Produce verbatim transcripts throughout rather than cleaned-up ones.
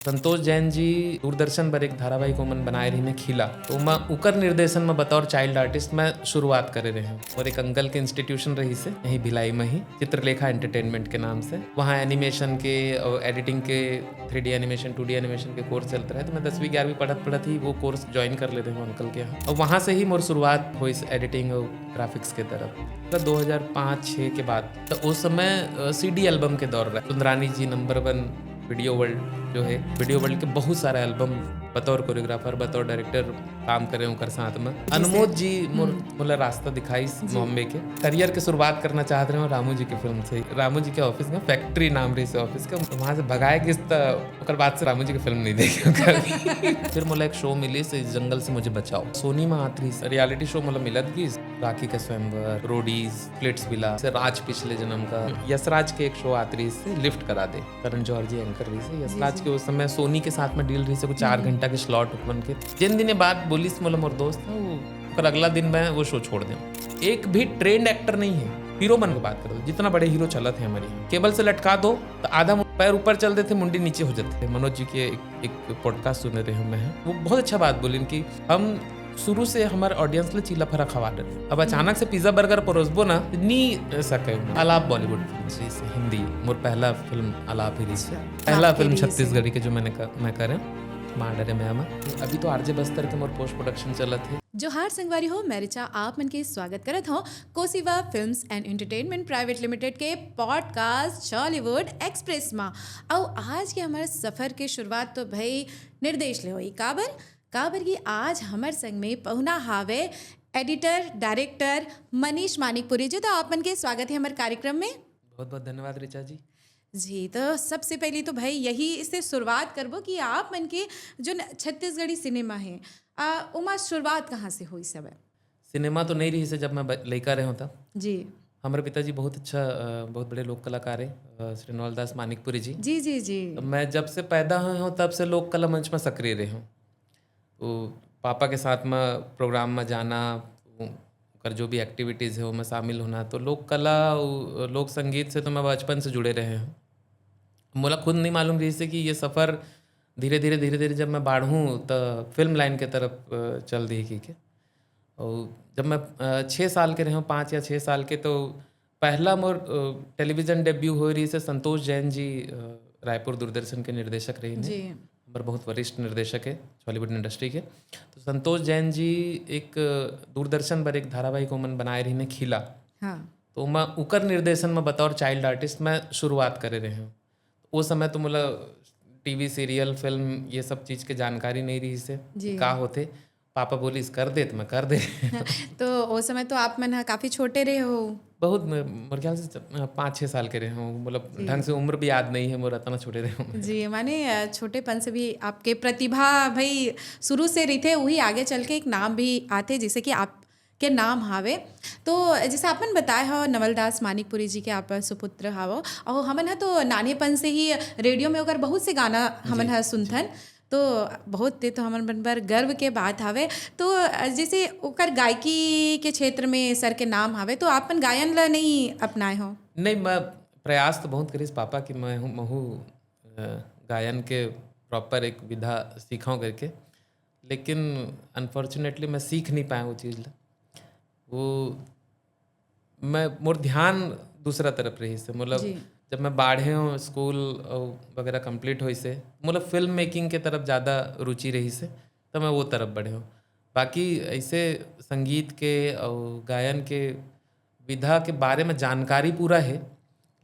संतोष जैन जी दूरदर्शन पर एक धारावाहिक ओमन बनाए रहिन हे खिला, तो मैं उकर निर्देशन में बतौर चाइल्ड आर्टिस्ट मैं शुरुआत करे रहे हूँ। और एक अंकल के इंस्टीट्यूशन रहिस हे यहीं भिलाई में ही, चित्रलेखा एंटरटेनमेंट के नाम से। वहाँ एनिमेशन के और एडिटिंग के, three D animation, two D animation के कोर्स चलते रहे, तो मैं दसवीं ग्यारहवीं पढ़त पढ़त ही वो कोर्स ज्वाइन कर लेते हूँ अंकल के यहाँ। और वहाँ से ही मोर शुरुआत हुई इस एडिटिंग और ग्राफिक्स के तरफ। तो दो हज़ार पाँच छः के बाद, तो उस समय सीडी एल्बम के दौर रहा। सुंदरानी जी नंबर वन वीडियो वर्ल्ड जो है, वीडियो वर्ल्ड के बहुत सारा एल्बम बतौर कोरियोग्राफर, बतौर डायरेक्टर काम करे ओकर साथ में। अनमोद जी मोर, मोला रास्ता दिखाइस बॉम्बे के। करियर के शुरुआत करना चाहत रहे हो रामू जी के फिल्म से। रामू जी के ऑफिस में, फैक्ट्री नाम रहिस ऑफिस का, वहाँ से भगाए गिस, त ओकर बाद से रामू जी के फिल्म नहीं देखे कभी। फिर मोला एक शो मिलिस, इस जंगल से मुझे बचाओ। सोनी में आत रहिस, रियलिटी शो मोला मिलत गिस, राखी का स्वयंवर, रोडीज, स्प्लिट्सविला, से राज पिछले जन्म का, यशराज के एक शो आत रहिस, लिफ्ट करा दे। करण जौहर जी एंकर रहिस हे। यशराज के उस समय सोनी के साथ में डील रहिस हे, कुछ चार घंटा के स्लॉट बन के। जिन दिन ये बात बोलिस मोला मोर दोस्त ह, वो, ओकर अगला दिन मैं वो शो छोड़ दें। एक भी ट्रेंड एक्टर नहीं है, हीरो मन के बात कर दो, जितना बड़े हीरो चलत हे हमर यहाँ, केबल से लटका दो तो आधा मु-, पैर ऊपर चल देथे, मुंडी नीचे हो जाथे। मनोज जी के एक, एक पॉडकास्ट सुने रहे मैं, वो बहुत अच्छा बात बोलिन कि हम शुरू से हमर ऑडियंस ले चीला फरा खवा डरे। अब अचानक से पिज्जा बर्गर परोसबो ना, नी सके। आलाप बॉलीवुड फिल्म से, से हिंदी, मोर पहला फिल्म आलाप ही रहिस हे। अच्छा। पहला आलाप ही फिल्म रहिस हे। छत्तीसगढ़ी के जो मैंने कर, मैं करे, मार डरे मैं आमा। अभी तो आरजे बस्तर के मोर पोस्ट प्रोडक्शन चलत हे। जोहार संगवारी हो, मैं रिचा आप मन के स्वागत करत हौं Kosiva films and entertainment private limited के पॉडकास्ट चॉलीवुड एक्सप्रेस मा। अउ आज के हमर सफर के शुरुआत तो भई निर्देश ले होई। काबर? काबर कि आज हमर संग में पहुना हावे एडिटर, डायरेक्टर मनीष मानिकपुरी जी। तो आप मन के स्वागत हे हमर कार्यक्रम में। बहुत बहुत धन्यवाद रिचा जी। जी, तो सबसे पहली तो भाई यही से शुरुआत करबो कि आप मन के जो न-, छत्तीसगढ़ी सिनेमा हे, आ, ओमा शुरुआत कहाँ से होई सब? सिनेमा तो नहीं रहिस हे जब मैं ब-, लइका रहे हों तब। जी। हमर पिताजी बहुत अच्छा, अ, बहुत बड़े लोक कलाकार हे, अ, श्री नवलदास मानिकपुरी जी। जी, जी, जी। तो मैं जब से पैदा होए हों तब से लोक कला मंच में सक्रिय रहे हों। तो पापा के साथ में प्रोग्राम में जाना, ओकर जो भी एक्टिविटीज हे, ओमा शामिल होना। तो लोक कला अउ लोक संगीत से तो मैं बचपन से जुड़े रहे हों। मोला खुद नहीं मालूम रहिस हे कि ये सफर धीरे-धीरे, धीरे-धीरे जब मैं बाढ़हूँ, त फिल्म लाइन के तरफ, अ, चल दिही कहिके। अउ जब मैं, अ, छः साल के रहे हों, पाँच या छः साल के, तो पहला मोर, अ, टेलीविजन डेब्यू होए रहिस हे संतोष जैन जी, अ, रायपुर दूरदर्शन के निर्देशक रहिन हे। जी। हमर बहुत वरिष्ठ निर्देशक हे बॉलीवुड इंडस्ट्री के। तो संतोष जैन जी एक, अ, दूरदर्शन पर एक धारावाहिक ओमन बनाए रहिन हे खिला। हाँ। तो मैं उकर निर्देशन में बतौर चाइल्ड आर्टिस्ट मैं शुरुआत करे रहे हों। ओ समय तो मोला टीवी सीरियल, फिल्म, ये सब चीज के जानकारी नहीं रहिस हे, जी। का होथे। पापा बोलिस, "कर दे," तो मैं कर दे। तो ओ समय तो आप मन ह काफी छोटे रहे हो। बहुत, मैं, मोर ख्याल से च-, पाँच छः साल के रहे हों, मतलब, जी। ढंग से उम्र भी याद नहीं हे मोर, अतना छोटे रहे हों। जी, माने, अ, छोटेपन से भी आपके प्रतिभा भाई शुरू से रहिथे, वही आगे चल के एक नाम भी आथे, जैसे कि आप के नाम हावे। तो जैसे आप मन बताए हो, नवलदास मानिकपुरी जी के आप सुपुत्र हावो, और हमन ह तो नानेपन से ही रेडियो में ओकर बहुत से गाना हमन जी, ह सुनथन। जी। तो बहुत, ते तो हमन मन बर गर्व के बात हावे। तो जैसे ओकर गायकी के क्षेत्र में सर के नाम हावे, तो आप मन गायन ला नहीं अपनाए हो? नहीं, मैं प्रयास तो बहुत करिस पापा कि मैं हूँ, महू, अ, गायन के प्रॉपर एक विधा सीखौं करके, लेकिन अनफॉर्चुनेटली मैं सीख नहीं पाए वो चीज ला। वो मैं, मोर ध्यान दूसरा तरफ रहिस हे। मतलब, जी। जब मैं बाढ़े हों, स्कूल अउ वगैरह कंप्लीट होइस हे, मतलब, फिल्म मेकिंग के तरफ ज्यादा रुचि रहिस हे, तो मैं वो तरफ बढ़े हों। बाकी ऐसे संगीत के अउ गायन के विधा के बारे में जानकारी पूरा हे,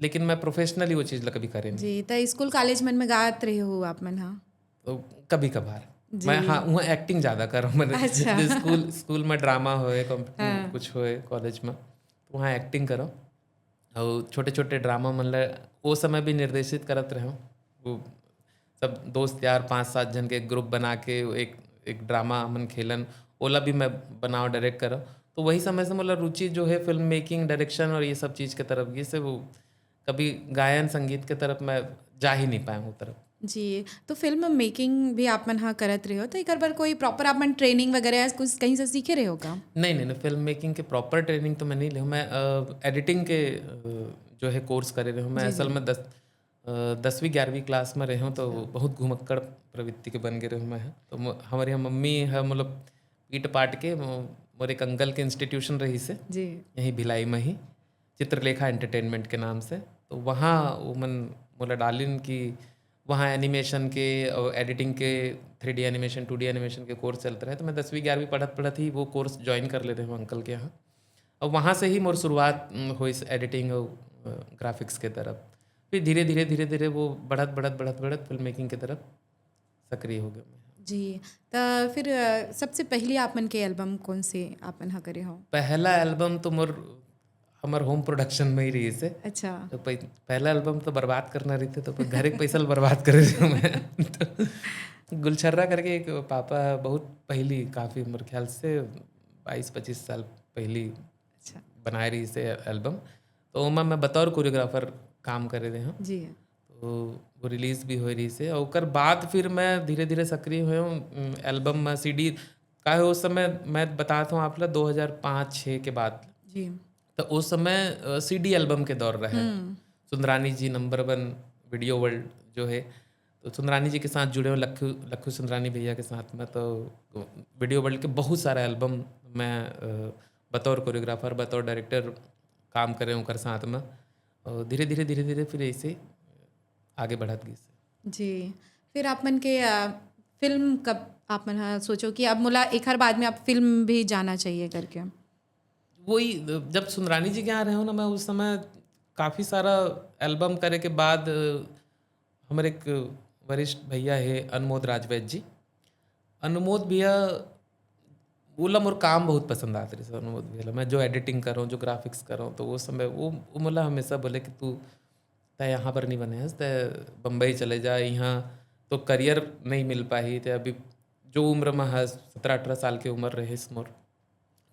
लेकिन मैं प्रोफेशनली वो चीज ला कभी करे नहीं। जी, त स्कूल कॉलेज मन में गात रहे हो आप मन, हाँ? तो कभी कभार। जी। मैं, हाँ, वहाँ एक्टिंग ज्यादा करों। मैं अच्छा। जैसे स्कूल, स्कूल में ड्रामा होए, कॉम्पिटिशन हाँ। कुछ होए कॉलेज में, तो वहाँ एक्टिंग करों। और छोटे-छोटे ड्रामा मन ल ओ समय भी निर्देशित करत रहेंव। वो सब दोस्त यार पाँच सात झन के एक ग्रुप बना के एक, एक ड्रामा हमन खेलन, ओला भी मैं बनाव, डायरेक्ट करव। तो वही समय से मोला रुचि जो है फिल्म मेकिंग, डायरेक्शन और ये सब चीज़ के तरफ गिस हे। वो कभी गायन संगीत के तरफ मैं जा ही नहीं पाए हूँ तरफ। जी, तो फिल्म मेकिंग भी आप मन ह करत रहे हो, तो एकर बर कोई प्रॉपर आप मन ट्रेनिंग वगैरह या कुछ कहीं से सीखे रहे हो का? नहीं, नहीं, नहीं, फिल्म मेकिंग के प्रॉपर ट्रेनिंग तो मैं नहीं ले हूँ। मैं, अ, एडिटिंग के, अ, जो है कोर्स करे रहे हूँ। मैं जी, असल जी। में दस, दसवीं ग्यारहवीं क्लास में रहे हूँ, तो बहुत घुमक्कड़ प्रवृत्ति के बन गए रहे मैं। तो मो-, हमारे यहाँ मम्मी है, मतलब, पीट पाट के मो-, मोर एक अंकल के इंस्टीट्यूशन रही से, जी। यहीं भिलाई में ही, चित्रलेखा एंटरटेनमेंट के नाम से। तो वहाँ वो मन मोला डालिन कि वहाँ एनिमेशन के और एडिटिंग के, three D animation, two D animation के कोर्स चलते रहे। तो मैं दसवीं ग्यारहवीं पढ़त पढ़त ही वो कोर्स ज्वाइन कर लेते हूँ अंकल के यहाँ। और वहाँ से ही मोर शुरुआत, उम, होइस एडिटिंग और, अ, ग्राफिक्स के तरफ। फिर धीरे धीरे, धीरे धीरे वो बढ़त बढ़त बढ़त बढ़त फिल्म मेकिंग की तरफ सक्रिय हो गया मैं। जी। त फिर, अ, सबसे पहली आप मन के एल्बम कौन से आप मन ह करे हो? पहला एल्बम तो मोर, हमर होम प्रोडक्शन में ही रही से। अच्छा। तो पह-, पहला एल्बम तो बर्बाद करना रही थे, तो घर के पैसा ल बर्बाद करे रहे मैं। तो गुलछर्रा करके एक पापा बहुत पहली, काफ़ी, मोर ख्याल से बाईस पच्चीस साल पहली अच्छा। बनाए रही से एल्बम। तो ओमा मैं बतौर कोरियोग्राफर काम करे रहे हूँ। जी। तो वो रिलीज भी हो रही से, और ओकर बाद फिर मैं धीरे धीरे सक्रिय हुए हूँ, उम, एल्बम में, सीडी। काहे उस समय मैं बताता हूँ आप ला, दो हज़ार पाँच छः के बाद, जी। तो उस समय, अ, सीडी एल्बम के दौर रहे। हम्म। सुंदरानी जी नंबर वन वीडियो वर्ल्ड जो है, तो सुंदरानी जी के साथ जुड़े हुए, लखू, लखू सुंदरानी भैया के साथ में, तो वीडियो वर्ल्ड के बहुत सारा एल्बम मैं, अ, बतौर कोरियोग्राफर, बतौर डायरेक्टर काम करे हूँ ओकर साथ में। और धीरे धीरे, धीरे धीरे फिर ऐसे आगे बढ़त गई। जी। फिर आप मन के, अ, फिल्म कब आप मन ह सोचो कि अब मोला एखर बाद में आप फिल्म भी जाना चाहिए करके? वही, जब सुंदरानी जी के यहाँ रहे हो ना, मैं उस समय काफ़ी सारा एल्बम करे के बाद, अ, हमर एक वरिष्ठ भैया है अनुमोद राजवैद जी, अनुमोद भैया, ओला मोर काम बहुत पसंद आत रहिस अनुमोद भैया ला। मैं जो एडिटिंग करूँ, जो ग्राफिक्स करूँ, तो वो समय वो, वो मोला हमेशा बोले कि तू, तै यहाँ पर नहीं बने हस, तै बम्बई चले जा, यहाँ तो करियर नहीं मिल पाही, तै अभी जो उम्र में हस, सत्रह अठारह साल के उम्र रहिस मोर,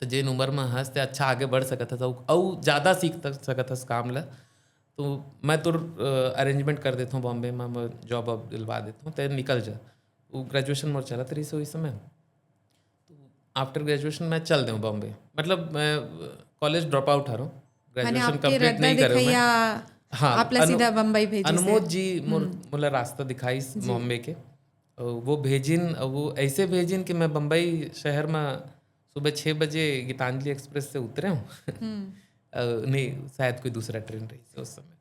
तो जेन उम्र में हस, तै अच्छा आगे बढ़ सकत हस, अउ, अउ ज़्यादा सीख तक सकत हस काम ला। तो मैं तोर, अ, अरेंजमेंट कर देता हूँ बॉम्बे में, मैं जॉब वॉब दिलवा देता हूँ, तै निकल जा। वो ग्रेजुएशन मोर चलत रहिस ओही समय। तो आफ्टर ग्रेजुएशन मैं चल देऊँ बॉम्बे, मतलब मैं कॉलेज ड्रॉप आउट हरऊँ, माने ग्रेजुएशन आपके कंप्लीट रद्दा नहीं करे हूँ मैं। दिखैया हाँ, आप ला अनु-, सीधा बम्बई भेजिस हे। अनुमोद जी मोर, मोला रास्ता दिखाइस बॉम्बे के। अउ वो भेजिन, अउ वो ऐसे भेजिन कि मैं बम्बई शहर में सुबह छः बजे गीतांजलि एक्सप्रेस से उतरे हूँ। हम्म। अ, नहीं, शायद कोई दूसरा ट्रेन रहिस उस समय।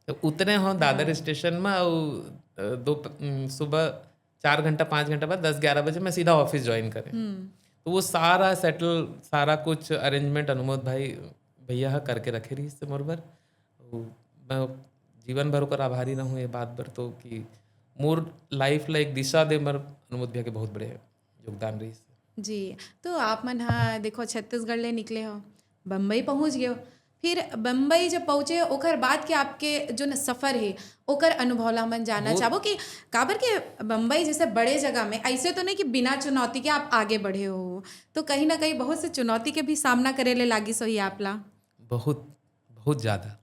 तो उतरे हूँ दादर स्टेशन में, अउ, अ, दो प-, उम, सुबह चार घंटा, पाँच घंटा बाद दस ग्यारह बजे मैं सीधा ऑफिस ज्वाइन करे। हम्म। तो वो सारा सेटल, सारा कुछ अरेंजमेंट अनुमोद भाई, भैया ह करके रखे रहिस से मोर बर। वो मैं जीवन भर ओकर आभारी रहूँ ये बात बर तो, कि मोर लाइफ ला एक दिशा दे बर अनुमोद भैया के बहुत बड़े योगदान रहिस। जी, तो आप मन ह देखो छत्तीसगढ़ ले निकले हो, बम्बई पहुँच गए हो, फिर बम्बई जब पहुँचे ओकर बाद के आपके जो न सफ़र हे ओकर अनुभव ला हमन जानना वो चाहबो कि काबर के बम्बई जैसे बड़े जगह में ऐसे तो नहीं कि बिना चुनौती के आप आगे बढ़े हो, तो कहीं ना कहीं बहुत से चुनौती के भी सामना करे ले लागिस होही आप ला। बहुत, बहुत ज़्यादा।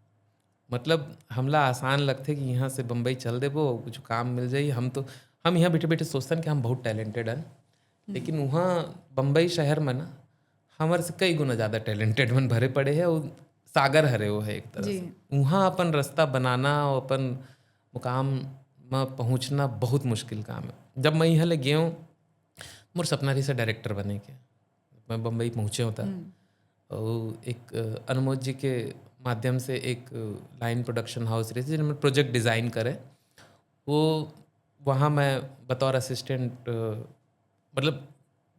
मतलब हमला आसान लगथे कि यहाँ से बम्बई चल देबो, कुछ काम मिल जाही। हम तो, हम यहाँ बैठे बैठे सोचथन कि हम बहुत टैलेंटेड हन, लेकिन वहाँ बम्बई शहर में ना हमर से कई गुना ज़्यादा टैलेंटेड मन भरे पड़े हे, और सागर हरे वो है एक तरह जी। से। वहाँ अपन रास्ता बनाना और अपन मुकाम में पहुँचना बहुत मुश्किल काम है। जब मैं यहाँ ले गए हूँ, मोर सपना रहिस हे डायरेक्टर बने के, मैं बम्बई पहुँचे होता। हम्म। और एक, अ, अनुमोद जी के माध्यम से एक, अ, लाइन प्रोडक्शन हाउस रहिस, जिनमें प्रोजेक्ट डिज़ाइन करे। वो वहाँ मैं बतौर असिस्टेंट, अ, मतलब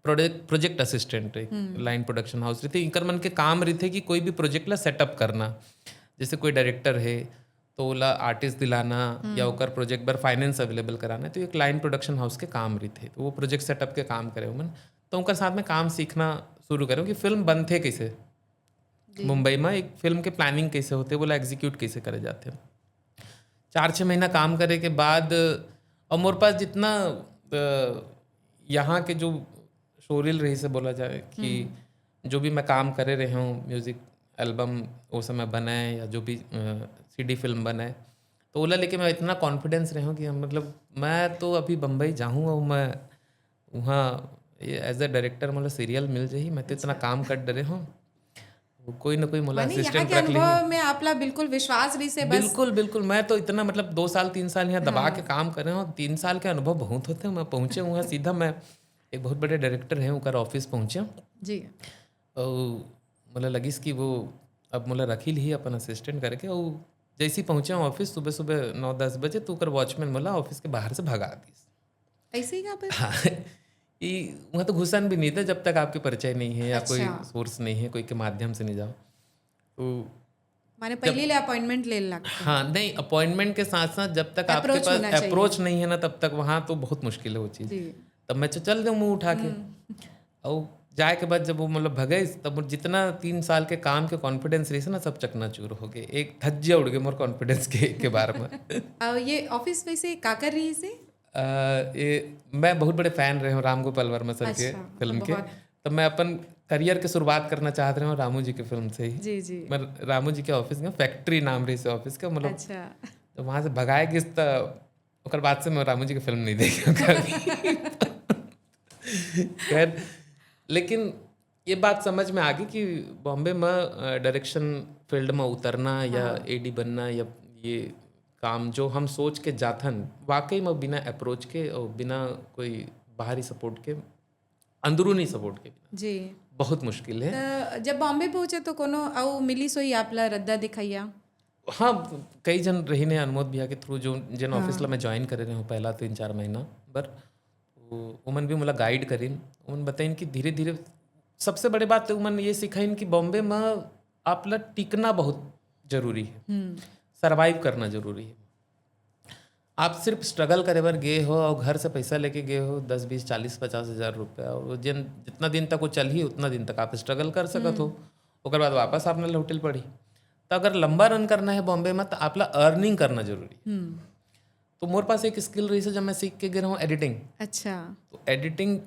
प्रोडक्ट, प्रोजेक्ट असिस्टेंट एक हम्म। लाइन प्रोडक्शन हाउस रहिथे। इनकर मन के काम रहिथे कि कोई भी प्रोजेक्ट ला सेटअप करना, जैसे कोई डायरेक्टर है तो ओला आर्टिस्ट दिलाना हम्म। या ओकर प्रोजेक्ट बर फाइनेंस अवेलेबल कराना, तो एक लाइन प्रोडक्शन हाउस के काम रहिथे। तो वो प्रोजेक्ट सेटअप के काम करे उमन, तो उनकर साथ में काम सीखना शुरू करे कि फिल्म बनथे कैसे, जी। मुंबई में एक फिल्म के प्लानिंग कैसे होथे, ओला एग्जीक्यूट कैसे करे जाथे। चार छः महीना काम करे के बाद, और मोर पास जितना, अ, यहाँ के जो शोरील रहिस हे बोला जाए कि जो भी मैं काम करे रहे हूँ, म्यूजिक एल्बम वो समय बनाए या जो भी, अ, सीडी फिल्म बनाए, तो ओला लेके मैं इतना कॉन्फिडेंस रहे हूँ कि हम, मतलब, मैं तो अभी बम्बई जाहूँ और मैं वहाँ ये एज अ डायरेक्टर मोला सीरियल मिल जाही, मैं तो इतना काम कर डरे हूँ। कोई ना कोई मोला माने यहाँ असिस्टेंट के रख ली। अनुभव में आपला बिल्कुल विश्वास रहिसे बस। बिल्कुल बिल्कुल। मैं तो इतना, मतलब, दो साल तीन साल यहाँ दबा के काम कर रहे हो, तीन साल के अनुभव बहुत होते हैं। मैं पहुंचे हुआ सीधा, मैं एक बहुत बड़े डायरेक्टर हैं, उनकर ऑफिस पहुंचे। जी। और मोला लगिस कि वो अब मोला रखी ली अपन असिस्टेंट करके। और जैसे ही पहुंचे ऑफिस, सुबह सुबह नौ दस बजे, तो ओकर वॉचमैन मोला ऑफिस के बाहर से भगा दिस। ऐसे ही का पर हाँ, ई वहाँ तो घुसन भी नहीं था जब तक आपके परिचय नहीं है या कोई अच्छा। सोर्स नहीं है, कोई के माध्यम से नहीं जाओ। तो माने पहले ले अपॉइंटमेंट ले लगता। हाँ, नहीं, अपॉइंटमेंट के साथ साथ जब तक आपके Approach पास होना चाहिए। अप्रोच नहीं है ना, तब तक वहाँ तो बहुत मुश्किल है वो चीज़। जी। तब मैं चल दे मुंह उठा के। और जाए के बाद जब वो, मतलब, भगे, तब मोर जितना तीन साल के काम के कॉन्फिडेंस रहिस ना, सब चकनाचूर हो गए। एक धज्जिया उड़ गए मोर कॉन्फिडेंस के, के बारे में। और ये ऑफिस वैसे का कर रहिसे? अ, ये मैं बहुत बड़े फैन रहे हूँ राम गोपाल वर्मा सर के अच्छा, फिल्म के। बहुत। तब मैं अपन करियर के शुरुआत करना चाहत रहे हूँ रामू जी के फिल्म से ही। जी जी। मैं रामू जी के ऑफिस में, फैक्ट्री नाम रहिसे ऑफिस का, मतलब, अच्छा। तो वहाँ से भगाए गिस, तो ओकर बाद से मैं रामू जी के फिल्म नहीं देखे कभी। खैर, लेकिन ये बात समझ में आ गई कि बॉम्बे में डायरेक्शन फील्ड में उतरना या एडी बनना या ये काम जो हम सोच के जाथन, वाकई में बिना अप्रोच के और बिना कोई बाहरी सपोर्ट के, अंदरूनी सपोर्ट के बिना जी। बहुत मुश्किल है। तो जब बॉम्बे पहुंचे तो कोनो अउ मिलिस होही आपला रद्दा दिखइया? हाँ, कई जन रहिन हे अनमोद भैया के थ्रू, जो जिन ऑफिस ला मैं ज्वाइन करे रहे हूँ पहला तीन चार महीना बर, वो, उमन भी मोला गाइड करिन। उमन बताइन कि धीरे धीरे, सबसे बड़े बात तो उमन ये सिखाइन कि बॉम्बे में आप ला टिकना बहुत जरूरी है, सरवाइव करना जरूरी है। आप सिर्फ स्ट्रगल करे बर गे हो और घर से पैसा लेके गे हो, दस, बीस, चालीस, पचास हजार रुपया, और वो जिन, जितना दिन तक वो चलही, उतना दिन तक आप स्ट्रगल कर सकत हो। ओकर बाद वापस आपने लौटे ल पड़ी। तो अगर लंबा रन करना है बॉम्बे में, तो आपला अर्निंग करना जरूरी है। तो मोर पास एक स्किल रहिसे, जब मैं सीख के गे रहा हूँ एडिटिंग। अच्छा। तो एडिटिंग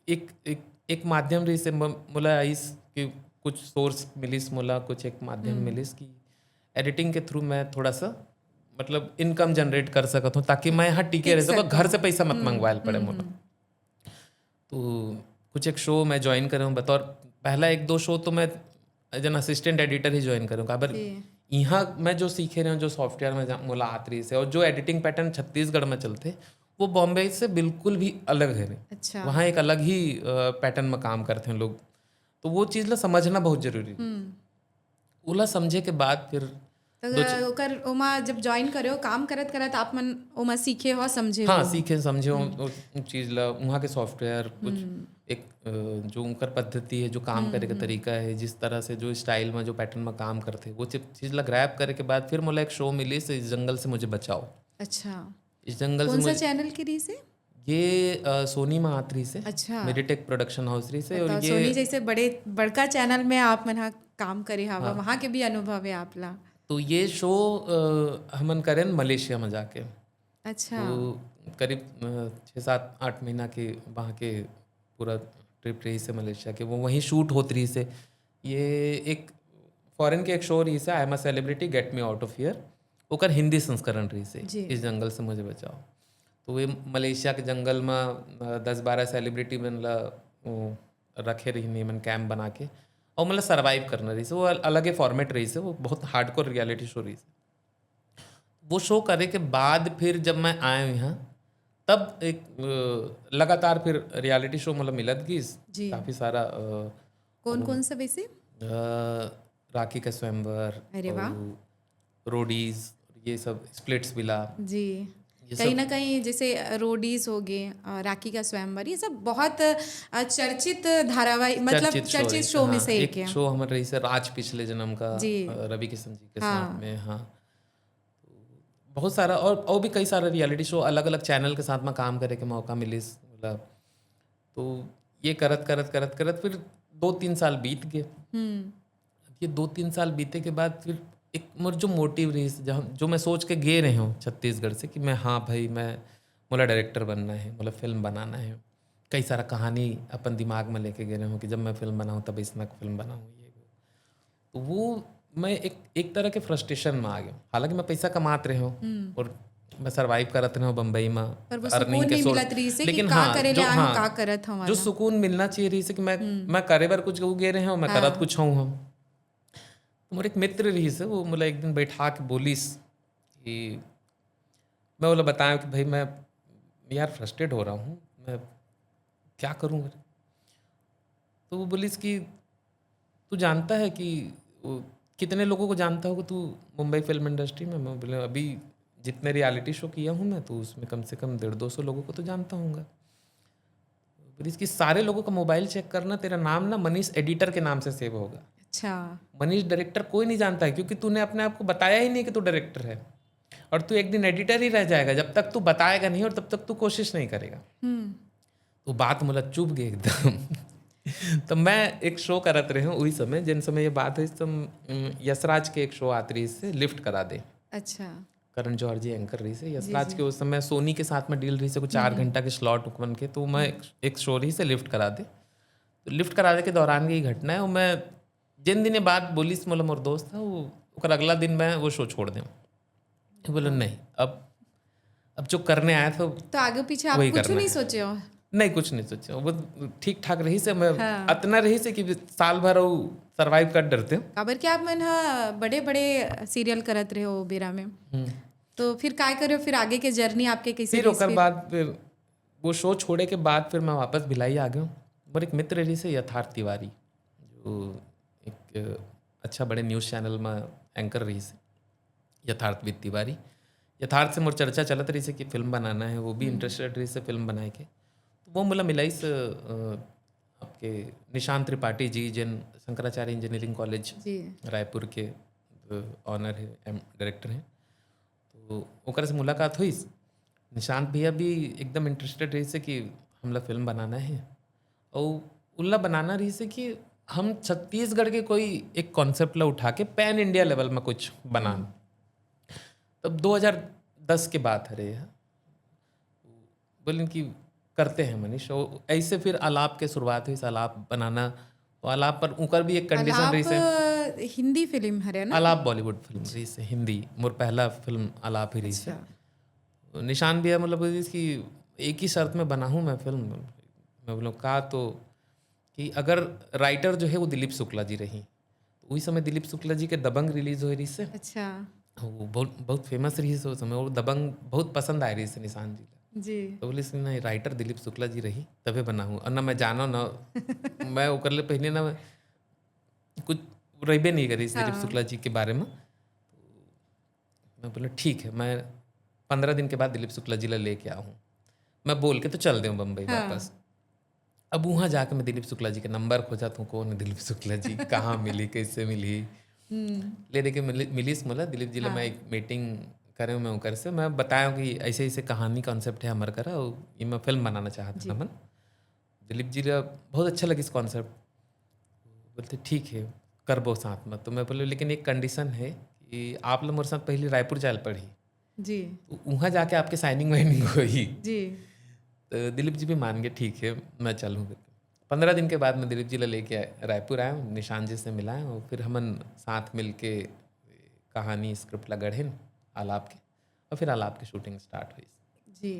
एक, एक, एक माध्यम रहिसे, म-, मोला आइस कि कुछ सोर्स मिलिस मोला, कुछ एक माध्यम मिलिस कि एडिटिंग के थ्रू मैं थोड़ा सा, मतलब, इनकम जनरेट कर सकत हूँ, ताकि मैं यहाँ टिके रह सकूँ, घर से पैसा मत मंगवाए ल पड़े मोला। तो कुछ एक शो मैं ज्वाइन करे हूँ बतौर, पहला एक दो शो तो मैं एज एन असिस्टेंट एडिटर ही ज्वाइन करे हूँ। काबर, यहाँ मैं जो सीखे रहे हूँ, जो सॉफ्टवेयर में जा-, मोला आत रहिसे, और जो एडिटिंग पैटर्न छत्तीसगढ़ में चलथे, वो बॉम्बे से बिल्कुल भी अलग है। अच्छा। वहाँ एक अलग ही पैटर्न में काम करते हैं लोग, तो वो चीज़ ला समझना बहुत जरूरी है। ओला समझे के बाद फिर तो ओकर ओमा जब ज्वाइन करे हो, काम करत करत आप मन ओमा सीखे हो, समझे हाँ, हो? सीखे समझे हो उस चीज़ ला, वहाँ के सॉफ्टवेयर, कुछ एक, अ, जो उनकर पद्धति है, जो काम करे का तरीका है, जिस तरह से, जो स्टाइल में, जो पैटर्न में काम करते, वो चीज़ ला ग्रैब करे के बाद फिर मोला एक शो मिलिस, इस जंगल से मुझे बचाओ। अच्छा। इस जंगल से कौन सा मुझे चैनल के रहिसे? ये, अ, सोनी में आत रहिसे। अच्छा। मेडिटेक प्रोडक्शन हाउस रहिसे, और तो ये सोनी जैसे बड़े, बड़का चैनल में आप मन हा काम करे हवा, वहाँ के भी अनुभव है आपला? तो ये शो, अ, हमन करेन मलेशिया में जाके। अच्छा। तो करीब, अ, छः, सात, आठ महीना के वहाँ के पूरा ट्रिप रहिसे मलेशिया के, वो वहीं शूट होत रहिसे। ये एक फॉरेन के एक शो रहिसे, I am a celebrity, get me out of here, ओकर हिंदी संस्करण रहिसे, जी। इस जंगल से मुझे बचाओ। तो वे मलेशिया के जंगल में, अ, दस बारह सेलिब्रिटी मन ला, अ, रखे रहिन, मन कैंप बना के, और मतलब सर्वाइव करना रहिसे। वो अल-, अलग ही फॉर्मेट रहिसे, वो बहुत हार्डकोर रियलिटी शो रहिसे। वो शो करे के बाद फिर जब मैं आए हूँ यहाँ, तब एक, अ, लगातार फिर रियलिटी शो मतलब मिलत गिस, जी। काफ़ी सारा, अ, कौन कौन सा वैसे? अ, राखी का स्वयंवर, अरे वाह। और रोडीज, ये सब, स्प्लिट्स विला। जी। ये कहीं सब ना कहीं जैसे रोडीज हो गए, अ, राखी का स्वयंवर, ये सब बहुत, अ, चर्चित धारावाहिक, मतलब चर्चित शो चर्चित रहिसे, शो में हाँ, से एक है। शो हमर रहिसे राज पिछले जन्म का, जी। अ, रवि किशन जी के हाँ। साथ में, हाँ। तो बहुत सारा और, और भी कई सारे रियलिटी शो अलग-अलग चैनल के साथ में काम करे के मौका मिलिस, मतलब, तो ये करत, करत, करत, करत फिर दो तीन साल बीत गए। हम्म। अब ये दो तीन साल बीते के बाद फिर एक मोर जो मोटिव रहिस, जहाँ, जो मैं सोच के गे रहे हूँ छत्तीसगढ़ से कि मैं, हाँ भाई, मैं, मोला डायरेक्टर बनना है, मोला फिल्म बनाना है, कई सारा कहानी अपन दिमाग में लेके गे रहे हूँ कि जब मैं फिल्म बनाऊँ तब इसना फिल्म बनाऊँ, ये वो। तो वो मैं एक, एक तरह के फ्रस्ट्रेशन में आ गया। हालांकि मैं पैसा कमात रहे हूँ और मैं सर्वाइव करत रहे हूँ बम्बई में, पर वो अर्निंग सुकून के नहीं सोर्स। मिलत रहिसे कि लेकिन का हाँ, करे जो, ले आए हो, हाँ, का करत हूँ जो वाला। सुकून मिलना चाहिए रहिसे कि मैं, मैं करे बर कुछ गे रहे हूँ, मैं हाँ। करत कुछ हूँ हम। मोर एक मित्र रहिस हे, वो मोला एक दिन बैठा के बोलिस कि मैं ओला बताया कि भाई मैं यार फ्रस्ट्रेट हो रहा हूँ, मैं क्या करूँ? तो वो बोलिस कि तू जानता है कि वो कितने लोगों को जानता होगा तू मुंबई फिल्म इंडस्ट्री में? मैं बोले अभी जितने रियलिटी शो किया हूँ मैं तो उसमें कम से कम डेढ़ दो सौ लोगों को तो जानता हूँगा। बोलिस कि सारे लोगों का मोबाइल चेक करना, तेरा नाम ना मनीष एडिटर के नाम से सेव होगा। अच्छा। मनीष डायरेक्टर कोई नहीं जानता है क्योंकि तूने अपने आप को बताया ही नहीं कि तू डायरेक्टर है, और तू एक दिन एडिटर ही रह जाएगा जब तक तू बताएगा नहीं और तब तक तू कोशिश नहीं करेगा। हम्म। तो बात मोला चुभ गए एकदम। तो मैं एक शो करत रहे हूँ उही समय, जिन समय ये बात हुई तो यशराज के एक शो आत रहिस हे लिफ्ट करा दे। अच्छा। करण जौहर जी एंकर रहिस हे। यशराज के उस समय सोनी के साथ में डील रहिस हे, कुछ चार घंटा के स्लॉट उकवन के, तो मैं एक, एक शो रहिस हे लिफ्ट करा दे। तो लिफ्ट करा दे के दौरान की घटना है, वो मैं जिन दिन ये बात बोलिस मोला मोर दोस्त था, वो ओकर अगला दिन मैं वो शो छोड़ दें। बोले नहीं, अब अब जो करने आया था तो आगे पीछे आप वही कुछ करना नहीं है। सोचे हो? नहीं, कुछ नहीं सोचे, वो ठीक ठाक रहिस हे। मैं हाँ। अतना रहिस हे कि साल भर वो सर्वाइव कर डरते हो। काबर कि आप मन हा बड़े बड़े सीरियल करत रहे हो बेरा में, हम्म। तो फिर काय करे हो? फिर आगे के जर्नी आपके कैसे फिर रहिस ओकर फिर? बाद फिर वो शो छोड़े के बाद फिर मैं वापस भिलाई आ गया हूँ। मोर एक मित्र रहिस हे यथार्थ तिवारी, जो एक अच्छा बड़े न्यूज़ चैनल में एंकर रहिस हे, यथार्थ विद तिवारी। यथार्थ से मोर चर्चा चलत रहिस हे कि फिल्म बनाना है, वो भी इंटरेस्टेड रहिस हे फिल्म बनाए के। तो वो मोला मिलाइस अ, आपके निशांत त्रिपाठी जी, जिन शंकराचार्य इंजीनियरिंग कॉलेज जी। रायपुर के ऑनर है, डायरेक्टर हैं। तो ओकर से मुलाकात हुई। निशांत भैया भी एकदम इंटरेस्टेड रहिस हे कि हमला फिल्म बनाना है, और उल्ला बनाना रहिस हे कि हम छत्तीसगढ़ के कोई एक कॉन्सेप्ट ला उठा के पैन इंडिया लेवल में कुछ बनान। तब दो हज़ार दस के बात हरे, बोलिन कि करते हैं मनीष। और ऐसे फिर आलाप के शुरुआत हुई, आलाप बनाना। तो आलाप पर उकर भी एक कंडीशन आलाप, रहिस हे। अ, हिंदी फिल्म हरे ना? आलाप बॉलीवुड फिल्म रहिस हे, हिंदी। मोर पहला फिल्म आलाप ही रहिस हे। अच्छा। निशांत भैया मतलब बोलिस कि एक ही शर्त में बनाहूँ मैं फिल्म। मैं बोला का? तो कि अगर राइटर जो है वो दिलीप शुक्ला जी रही, तो उही समय दिलीप शुक्ला जी के दबंग रिलीज होए रहिस हे। अच्छा। वो बहुत बहुत फेमस रहिस हे उस समय, वो दबंग बहुत पसंद आए रहिस हे निशांत जी ला। जी। तो बोलिस कि नहीं, राइटर दिलीप शुक्ला जी रही तबे बनाहूँ, और ना मैं जानो ना मैं ओकर ले पहले ना कुछ रहिबे नहीं करिस दिलीप हाँ। शुक्ला जी के बारे में। मैं बोला ठीक है, मैं पंद्रह दिन के बाद दिलीप शुक्ला जी ला लेके आऊँ, मैं बोल के तो चल देऊँ बम्बई हाँ। वापस। अब वहाँ जाके मैं दिलीप शुक्ला जी के नंबर खोजत हूँ, कौन है दिलीप शुक्ला जी, कहाँ मिली, कैसे मिली। हम्म। ले दे के मिली, मिलिस मोला दिलीप जी ला। हाँ। मैं एक मीटिंग करे हूँ मैं ओकर से, मैं बताया हूँ कि ऐसे ऐसे कहानी कॉन्सेप्ट है हमर करा, और ये मैं फिल्म बनाना चाहत जी। हूँ हमन। दिलीप जी ला बहुत अच्छा लगिस कॉन्सेप्ट, बोलते ठीक है करबो साथ में। तो मैं बोले लेकिन एक कंडीशन है कि आप लोग मोर साथ पहले रायपुर जाए पड़ी, जी। तो वहाँ जाके आपके साइनिंग वाइनिंग होई। जी। तो दिलीप जी भी मान गए, ठीक है मैं चलूँ। पंद्रह दिन के बाद मैं दिलीप जी ला लेके आए, रायपुर आया हूँ, निशांत जी से मिलाए और फिर हमन साथ मिल के कहानी स्क्रिप्ट ला गढ़िन आलाप के, और फिर आलाप की शूटिंग स्टार्ट हुई। जी।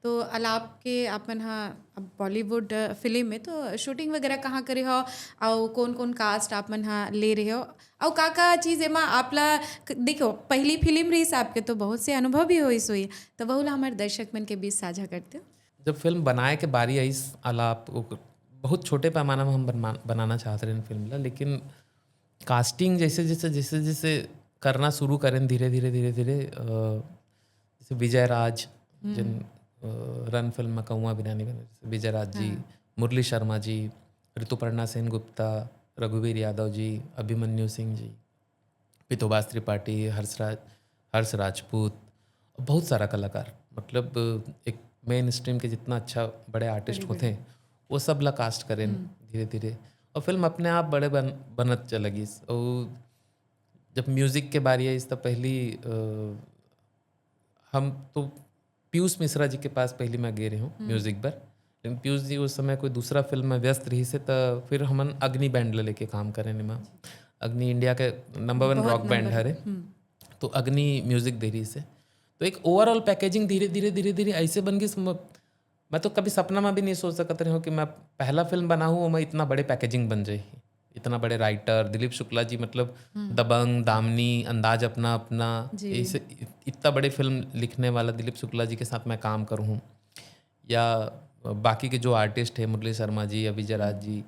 तो आलाप के आप मन हा अब बॉलीवुड फिल्म में तो शूटिंग वगैरह कहाँ करे हो, और कौन कौन कास्ट आप मन हा ले रहे हो, और का का चीज़ एमा आप ला क-, देखो पहली फिल्म रहिस आपके तो बहुत से अनुभव भी होइस होई, तो वहू ला हमारे दर्शक मन के बीच साझा करते हो। जब फिल्म बनाए के बारी आइस आलाप, वो बहुत छोटे पैमाना में हम बनवा-, बनाना चाहत रहे फिल्म ला, लेकिन कास्टिंग जैसे जैसे जैसे जैसे करना शुरू करें धीरे धीरे धीरे धीरे, अ, जैसे विजय राज, जिन अ, रन फिल्म में कौआ बिरयानी बने, जैसे विजय राज जी, हाँ। मुरली शर्मा जी, ऋतुपर्णा सेन गुप्ता, रघुवीर यादव जी, अभिमन्यु सिंह जी, पितोबास त्रिपाठी, हर्षराज, हर्ष राजपूत, बहुत सारा कलाकार, मतलब एक मेन स्ट्रीम के जितना अच्छा बड़े आर्टिस्ट बड़े, होते हैं वो सब ला कास्ट करें धीरे धीरे, और फिल्म अपने आप बड़े बन बनत चला गई। और जब म्यूजिक के बारी आइस तब पहली अ, हम तो पीयूष मिश्रा जी के पास पहली मैं गए रहे हूँ म्यूजिक पर, लेकिन पीयूष जी उस समय कोई दूसरा फिल्म में व्यस्त रहिस हे, तो फिर हमन अग्नि बैंड ला लेके काम करें निमा। अग्नि इंडिया के नंबर वन बहुत रॉक बैंड नंबर हरे, हम्म। तो अग्नि म्यूजिक दे रहिस हे। तो एक ओवरऑल पैकेजिंग धीरे धीरे धीरे धीरे ऐसे बन गई, मैं तो कभी सपना में भी नहीं सोच सकत रहे हूँ कि मैं पहला फिल्म बनाऊँ और मैं इतना बड़े पैकेजिंग बन जाए। इतना बड़े राइटर दिलीप शुक्ला जी, मतलब दबंग, दामिनी, अंदाज अपना अपना, जी। इसे इत- इतना बड़े फिल्म लिखने वाला दिलीप शुक्ला जी के साथ मैं काम करूँ, या बाकी के जो आर्टिस्ट है, मुरली शर्मा जी, अविजय राज जी,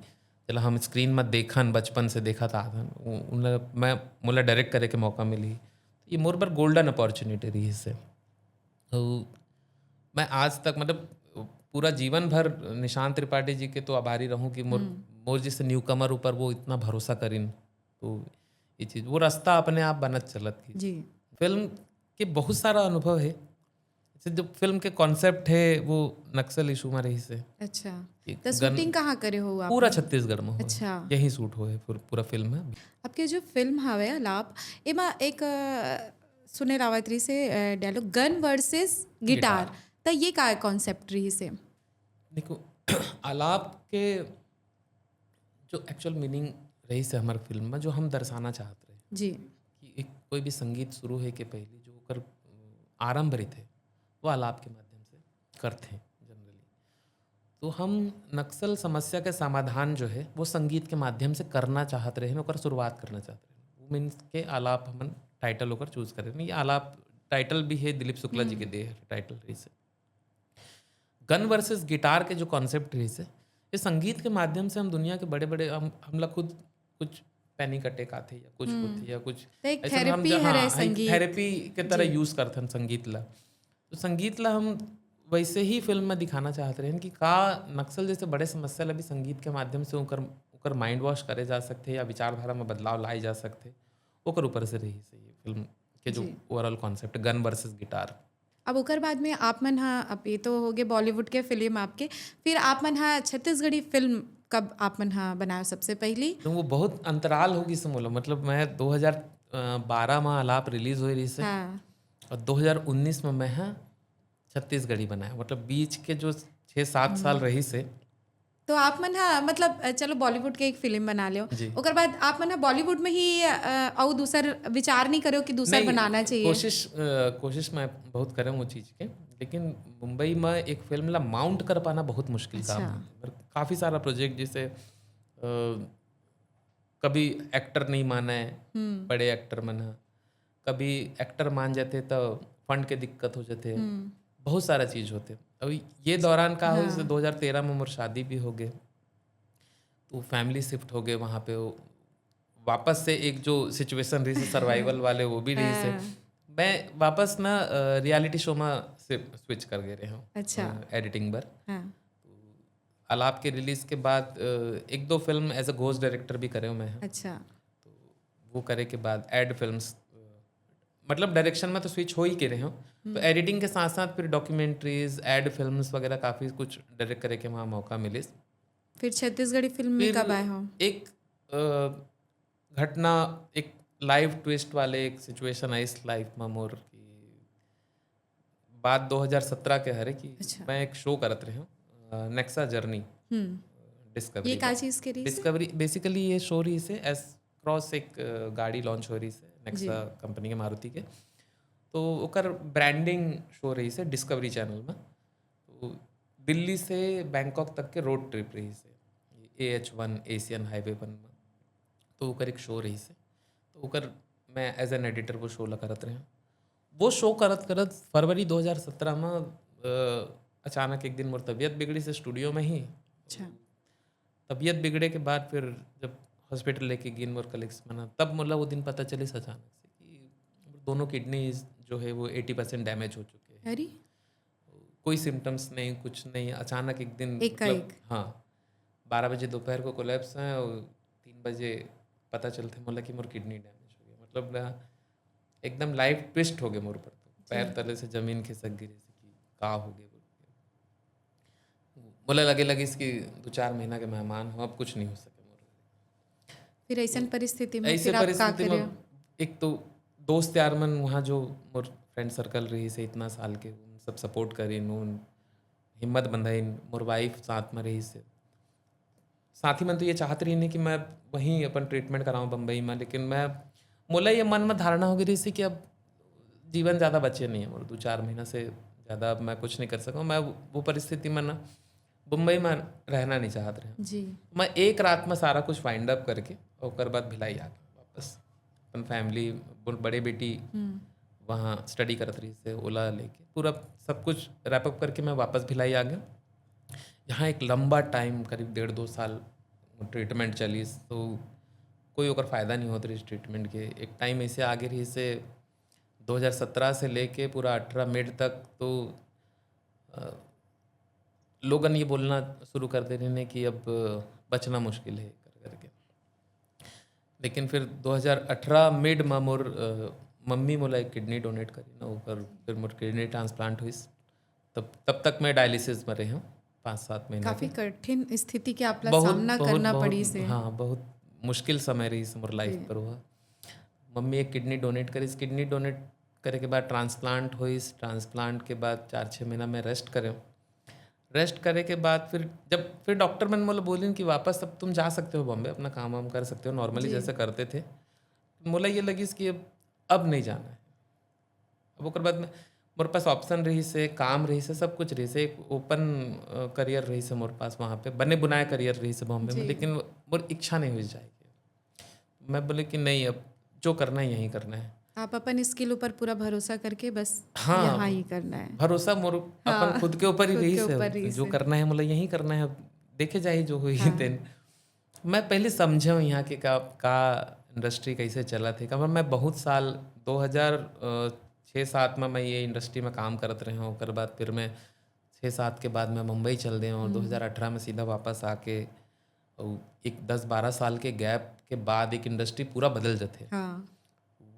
चला हम स्क्रीन में देखन, बचपन से देखत आथन, उ- उन मैं मोला डायरेक्ट करे के मौका मिली, ये मोर बर गोल्डन अपॉर्चुनिटी रहिस हे। तो मैं आज तक, मतलब, पूरा जीवन भर निशांत त्रिपाठी जी के तो आभारी रहूं कि मोर मोर जैसे न्यू कमर ऊपर वो इतना भरोसा करिन। तो ये चीज, वो रास्ता अपने आप बनत चलत की। जी। फिल्म के बहुत सारा अनुभव है। जैसे जो फिल्म के कॉन्सेप्ट है, वो नक्सल इशू में रहिस हे। अच्छा, ये तो शूटिंग कहाँ करे हो आप? पूरा छत्तीसगढ़ में हुआ। अच्छा। यहीं शूट हुए, पूर- पूरा फिल्म है। आपके जो फिल्म हवे आलाप, एमा एक अ, सुने रावत रहिस हे डायलॉग, गन वर्सेस गिटार, त ये का कॉन्सेप्ट रहिस हे? देखो, आलाप के जो एक्चुअल मीनिंग रहिस हे हमारे फिल्म में, जो हम दर्शाना चाहत रहे जी। कि एक कोई भी संगीत शुरू है के पहले जो ओकर आरंभ रहिथे, वो आलाप के माध्यम से करथे जनरली। तो हम नक्सल समस्या के समाधान जो है, वो संगीत के माध्यम से करना चाहत रहे, ओकर शुरुआत करना चाहत रहे। वो मीन्स के आलाप हमन टाइटल ओकर चूज करे, नहीं, आलाप टाइटिल भी है, दिलीप शुक्ला जी के दे टाइटल रहिस हे। गन वर्सेस गिटार के जो कॉन्सेप्ट रहिस हे, ये संगीत के माध्यम से हम दुनिया के बड़े बड़े, हम हमला खुद कुछ पैनिक अटैक आथे या कुछ होथे या कुछ तो एक ऐसे में हम थेरेपी जहाँ- हरे हाँ, एक संगीत। थेरेपी के तरह यूज करथन संगीत ला। तो संगीत ला हम वैसे ही फिल्म में दिखाना चाहत रहे कि का नक्सल जैसे बड़े समस्या ला भी संगीत के माध्यम से ओकर ओकर माइंड वॉश करे जा सकथे या विचारधारा में बदलाव लाए जा सकथे, ओकर ऊपर से रहिस हे ये फिल्म के जो जी। Overall concept, gun versus guitar. अब ओकर बाद में आप मन हा, अब ये तो हो गए बॉलीवुड के फिल्म आपके, फिर आप मन हा छत्तीसगढ़ी फिल्म कब आप मन हा बनाए सबसे पहली? तो वो बहुत अंतराल हो गिस मोला, मतलब मैं दो हज़ार बारह में आलाप रिलीज होए रहिस हे हाँ। और दो हज़ार उन्नीस में मैं हा छत्तीसगढ़ी बनाए, मतलब बीच के जो छः सात साल रहिस हे। तो आप मन हा, मतलब, अ, चलो बॉलीवुड के एक फिल्म बना लो, जी। ओकर बाद आप मन हा बॉलीवुड में ही, अ, अउ दूसर विचार नहीं करो कि दूसर नहीं, बनाना चाहिए? कोशिश अ, कोशिश मैं बहुत करे वो चीज के, लेकिन मुंबई में एक फिल्म ला माउंट कर पाना बहुत मुश्किल काम अच्छा। है। पर काफी सारा प्रोजेक्ट, जैसे अ, कभी एक्टर नहीं माने, बड़े एक्टर मन ह, कभी एक्टर मान जाते तो फंड के दिक्कत हो जाते, बहुत सारा चीज होते। अब ये दौरान का हो, जैसे दो हज़ार तेरह में मोर शादी भी हो गए, तो फैमिली शिफ्ट हो गए वहाँ पे। वो वापस से एक जो सिचुएशन रही थी सर्वाइवल वाले, वो भी रही से। मैं वापस ना रियलिटी शो में स्विच कर गए रहे हूँ। अच्छा। एडिटिंग बर। हाँ। आलाप के रिलीज के बाद अ, एक दो film as a ghost director भी करे हूँ मैं। अच्छा। तो वो करे के बाद एड फिल्म्स, मतलब डायरेक्शन में तो स्विच हो ही के रहे हूँ, तो एडिटिंग के साथ साथ फिर डॉक्यूमेंट्रीज, एड फिल्म्स वगैरह काफ़ी कुछ डायरेक्ट करे के वहाँ मौका मिलिस। फिर छत्तीसगढ़ी फिल्म में फिर कब आए हो? एक अ, घटना, एक लाइफ ट्विस्ट वाले एक सिचुएशन आई इस लाइफ में मोर की बात दो हज़ार सत्रह के हरे कि अच्छा। मैं एक शो करत रहे हूँ, नेक्सा जर्नी, हम्म। डिस्कवरी ये का चीज के रही? डिस्कवरी बेसिकली ये शो रही से एस क्रॉस एक अ, गाड़ी लॉन्च हो रही से नेक्सा कंपनी के, मारुति के। तो ओकर ब्रांडिंग शो रही से डिस्कवरी चैनल में। तो दिल्ली से बैंकॉक तक के रोड ट्रिप रही से, A H one Asian highway one में। तो ओकर एक शो रही से, तो ओकर मैं एज एन एडिटर वो शो ला करत रहे। वो शो करत करत फरवरी दो हज़ार सत्रह में अ, अचानक एक दिन मोर तबीयत बिगड़ी से स्टूडियो में ही। अच्छा। तबीयत बिगड़े के बाद फिर जब हॉस्पिटल लेके गिन मोर कलीग्स मन, तब मोला वो दिन पता चलिस अचानक से कि दोनों किडनी जो है वो एटी परसेंट डैमेज हो चुके हैं। अरे। कोई सिम्टम्स नहीं, कुछ नहीं, अचानक एक दिन, एकाएक। हाँ, बारह बजे दोपहर को कोलैप्स है और तीन बजे पता चलते मोला कि मोर किडनी डैमेज हो गया। मतलब ना, एकदम लाइफ ट्विस्ट हो गया मोर ऊपर। तो पैर तले से जमीन खिसक गिरी से कि का हो गया बोल के। मोला लगे लगिस कि दो चार महीना के मेहमान हो, अब कुछ नहीं हो सके मोर। फिर ऐसन परिस्थिति में ऐसे फिर आप का परिस्थिति करे? में एक तो दोस्त यार मन वहाँ जो मोर फ्रेंड सर्कल रही से इतना साल के, उन सब सपोर्ट करिन, उन हिम्मत बंधाइन, मोर वाइफ साथ में रही से। साथी मन तो ये चाहत रही नहीं कि मैं वहीं अपन ट्रीटमेंट कराऊँ बम्बई में, लेकिन मैं, मोला ये मन में धारणा हो गई रही से कि अब जीवन ज़्यादा बचे नहीं है मोर, दो चार महीना से ज़्यादा अब मैं कुछ नहीं कर सकूँ। मैं वो परिस्थिति में ना मुंबई में रहना नहीं चाहत रहे। जी। मैं एक रात में सारा कुछ वाइंड अप करके ओकर बाद भिलाई आ गया वापस। अपन फैमिली, बड़े बेटी हम्म। वहाँ स्टडी करत रहिस हे, ओला लेके पूरा सब कुछ रैप अप करके मैं वापस भिलाई आ गया। यहाँ एक लंबा टाइम, करीब डेढ़ दो साल ट्रीटमेंट चलिस, तो कोई ओकर फायदा नहीं होत रहिस ट्रीटमेंट के। एक टाइम ऐसे आगे रहिस हे, दो हज़ार सत्रह से लेके पूरा अठारह मिड तक, तो अ, लोगन ये बोलना शुरू कर दे रहिन हे कि अब बचना मुश्किल है कर करके। लेकिन फिर दो हज़ार अठारह मिड में मोर अ, मम्मी मोला एक किडनी डोनेट करी ना, ओकर फिर मोर किडनी ट्रांसप्लांट हुई। तब तब तक मैं डायलिसिस में रहे हूँ पाँच सात महीना काफी तक। कठिन स्थिति के आपला बहुत, सामना बहुत, करना बहुत, पड़ी से। हाँ, बहुत मुश्किल समय रहिस मोर लाइफ जी। पर हुआ। मम्मी एक किडनी डोनेट करिस, किडनी डोनेट करे के बाद ट्रांसप्लांट होइस, ट्रांसप्लांट के बाद चार छः महीना मैं रेस्ट करे। रेस्ट करे के बाद फिर जब फिर डॉक्टर मन मोला बोलिन कि वापस अब तुम जा सकते हो बॉम्बे, अपना काम वाम कर सकते हो नॉर्मली जी। जैसे करते थे। मोला ये लगिस कि अब अब नहीं जाना है। अब ओकर बाद में मोर पास ऑप्शन रहिस हे, काम रहिस हे, सब कुछ रहिस हे, एक ओपन करियर रहिस हे मोर पास वहाँ पे, बने बुनाए करियर रहिस हे बॉम्बे में, जी। लेकिन मोर इच्छा नहीं हुई जाए के। मैं बोले कि नहीं, अब जो करना है यहीं करना है। आप अपन स्किल ऊपर पूरा भरोसा करके बस हाँ। यहाँ ही करना है। भरोसा मोर हाँ, अपन खुद के ऊपर ही खुद के रहिस ऊपर हे, रहिस जो हे। करना है मोला यहीं करना है, अब देखे जाही जो होही हाँ। तेन। मैं पहले समझे हूँ यहाँ के का का इंडस्ट्री कैसे चलत हे, काबर मैं बहुत साल दो हज़ार छः सात में मैं ये इंडस्ट्री में काम करत रहे हूँ। ओकर बाद फिर मैं छः सात के बाद मैं मुंबई चल दे हूँ और दो हज़ार अठारह में सीधा वापस आके और एक दस बारह साल के गैप के बाद एक इंडस्ट्री पूरा बदल जाते। हाँ।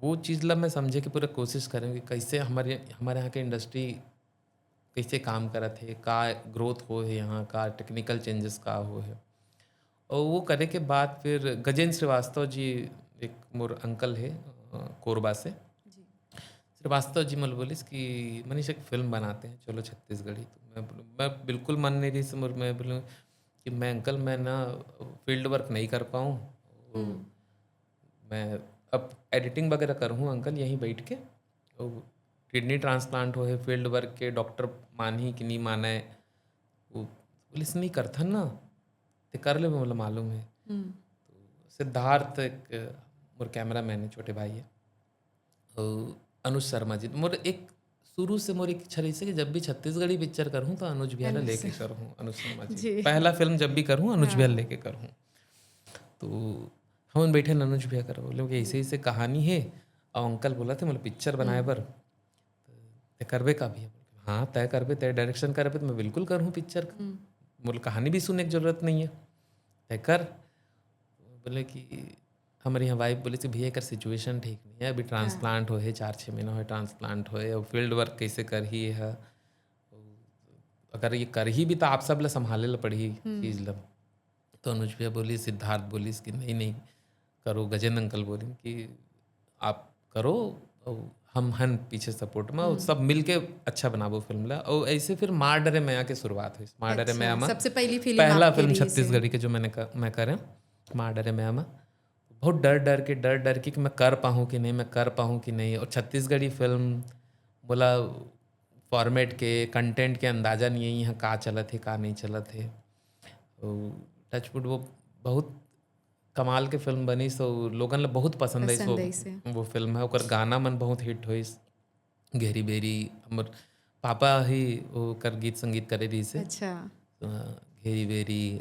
वो चीज़ ला मैं समझे के पूरा कोशिश करें कि कैसे हमारे हमारे यहाँ के इंडस्ट्री कैसे काम करत हे, का ग्रोथ हो हे यहाँ, का टेक्निकल चेंजेस का हो हे। और वो करे के बाद फिर गजेंद्र श्रीवास्तव जी, एक मोर अंकल हे अ, कोरबा से, जी। श्रीवास्तव जी मोला बोलिस कि मनीष एक फिल्म बनाते हैं, चलो छत्तीसगढ़ी। तो मैं बोलूँ, मैं बिल्कुल मन नहीं रहिस मोर, मैं बोलूँ कि मैं अंकल मैं ना फील्ड वर्क नहीं कर पाऊँ। मैं अब एडिटिंग वगैरह करूँ अंकल यहीं बैठ के। वो किडनी ट्रांसप्लांट हो हे, फील्ड वर्क के डॉक्टर मानही कि नहीं माने, वो बोलिस नहीं करथन ना, ते कर ले, मोला मालूम है। हम्म। सिद्धार्थ एक मोर कैमरा मैन है, छोटे भाई है, और अनुज शर्मा जी। मोर एक शुरू से मोर एक इच्छा रहिस हे कि जब भी छत्तीसगढ़ी पिक्चर करूँ तो अनुज भैया ला अनुज लेके सर। करूँ, अनुज शर्मा जी। जी। पहला फिल्म जब भी करूँ अनुज भैया हाँ। लेके करूँ। तो हम बैठे न अनुज भैया कर बोले कि ऐसे ऐसे कहानी है और अंकल बोला थे मतलब पिक्चर बनाए बर, ते करबे का भैया? हाँ तय करबे, तय डायरेक्शन करबे तो मैं बिल्कुल करूँ पिक्चर। हम्म। बोले कहानी भी सुने की जरूरत नहीं है, तय कर। बोले कि हमारे यहाँ वाइफ बोले कि भैया कर सिचुएशन ठीक नहीं है, अभी ट्रांसप्लांट होए, चार छः महीना होए ट्रांसप्लांट होए, और फील्ड वर्क कैसे करही है, अगर ये करही भी तो आप सब ला संभाले ला पड़ही चीज ला। तो अनुज भैया बोली, सिद्धार्थ बोलिस कि नहीं नहीं करो, गजेंद्र अंकल बोलिन कि आप करो, और हम हन पीछे सपोर्ट में, और सब मिलके अच्छा बनाबो फिल्म ला। और ऐसे फिर माँ डरे मया के शुरुआत हुई। माँ डरे अच्छा, मया में सबसे पहली फिल्म पहला आपके फिल्म रही से। छत्तीसगढ़ी के जो मैंने कर, मैं करे माँ डरे मया में, बहुत डर डर के डर डर के कि मैं कर पाऊँ कि नहीं, मैं कर पाऊँ कि नहीं। और छत्तीसगढ़ी फिल्म बोला, फॉर्मेट के, कंटेंट के अंदाजा नहीं है यहाँ का चलत है का नहीं चलत है। टचवुड वो बहुत कमाल के फिल्म बनिस, तो लोगन ला बहुत पसंद आइस पसंद वो, आइस हे। वो फिल्म है। ओकर गाना मन बहुत हिट होइस, घेरी बेरी, हमर पापा ही ओकर गीत संगीत करे रहिस हे। अच्छा। अ, घेरी बेरी,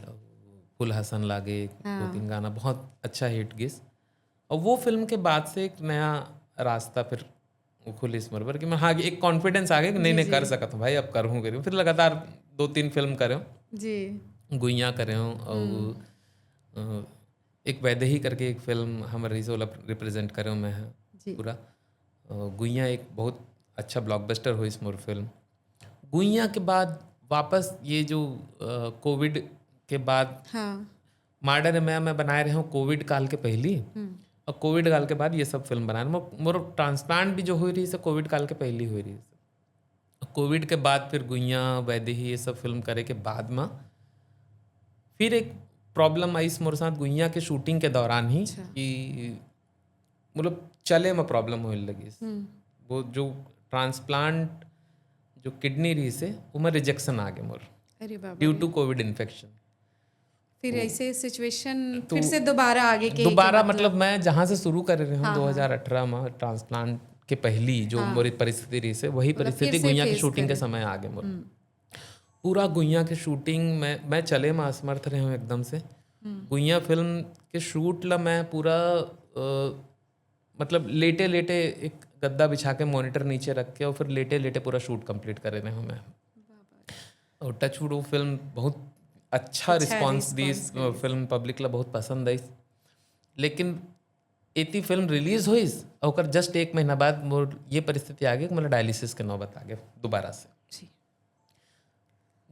फूल हसन लागे, हाँ। दो तीन गाना बहुत अच्छा हिट गिस। और वो फिल्म के बाद से एक नया रास्ता फिर खुलिस मोर बर कि मैं, हाँ, एक कॉन्फिडेंस आ गया कि नहीं जी, नहीं जी। कर सकत हूँ भाई, अब करहूँ करूँ। फिर लगातार दो तीन फिल्म करे हूँ, जी। गुइयाँ करे हूँ और अ, एक वैदेही करके एक फिल्म हमर रहिस, ओला रिप्रेजेंट करे हूँ मैं ह जी। पूरा। अ, गुइयाँ एक बहुत अच्छा ब्लॉकबस्टर होइस मोर फिल्म। गुइयाँ के बाद वापस ये जो कोविड के बाद हाँ। माँ डरे मया मैं बनाए रहे हूँ कोविड काल के पहली, हम्म। और कोविड काल के बाद ये सब फिल्म बनाए रहे। मोर, मोर ट्रांसप्लांट भी जो हुई रहिस हे कोविड काल के पहली हुई रहिस हे। कोविड के बाद फिर गुइयाँ, वैदेही, ये सब फिल्म करे के बाद में फिर एक प्रॉब्लम आइस मोर साथ गुइयाँ के शूटिंग के दौरान ही अच्छा। कि मतलब चले में प्रॉब्लम होए लगिस। हम्म। वो जो ट्रांसप्लांट जो किडनी रहिस हे, ओमा रिजेक्शन आ गे मोर। अरे बाबा ड्यू रे। To covid infection. फिर ऐसे सिचुएशन तो फिर से दोबारा आगे के दोबारा कि मतलब मैं जहाँ से शुरू करे रहे हूँ हाँ, हाँ। दो हज़ार अठारह में ट्रांसप्लांट के पहली जो हाँ। मोरी परिस्थिति रही से वही मतलब फिर परिस्थिति से गुइया की फेस शूटिंग के करे। समय आ गए मोर। हम्म, पूरा गुइया के शूटिंग में मैं चले में असमर्थ रहे हूँ एकदम से। हम्म, गुइया फिल्म के शूट ला मैं पूरा अ, मतलब लेटे लेटे एक गद्दा बिछा के मॉनिटर नीचे रख के और फिर लेटे लेटे पूरा शूट कंप्लीट करे रहे हूँ मैं। बाबा रे। और टच वुड वो फिल्म बहुत अच्छा अच्छा रिस्पॉन्स दी रिस्पॉन्स मिलिस। फिल्म पब्लिक ला बहुत पसंद आई। लेकिन एती फिल्म रिलीज होइस और ओकर जस्ट एक महीना बाद मोर ये परिस्थिति आ गई कि मतलब डायलिसिस के नौबत आ गए दोबारा से। जी।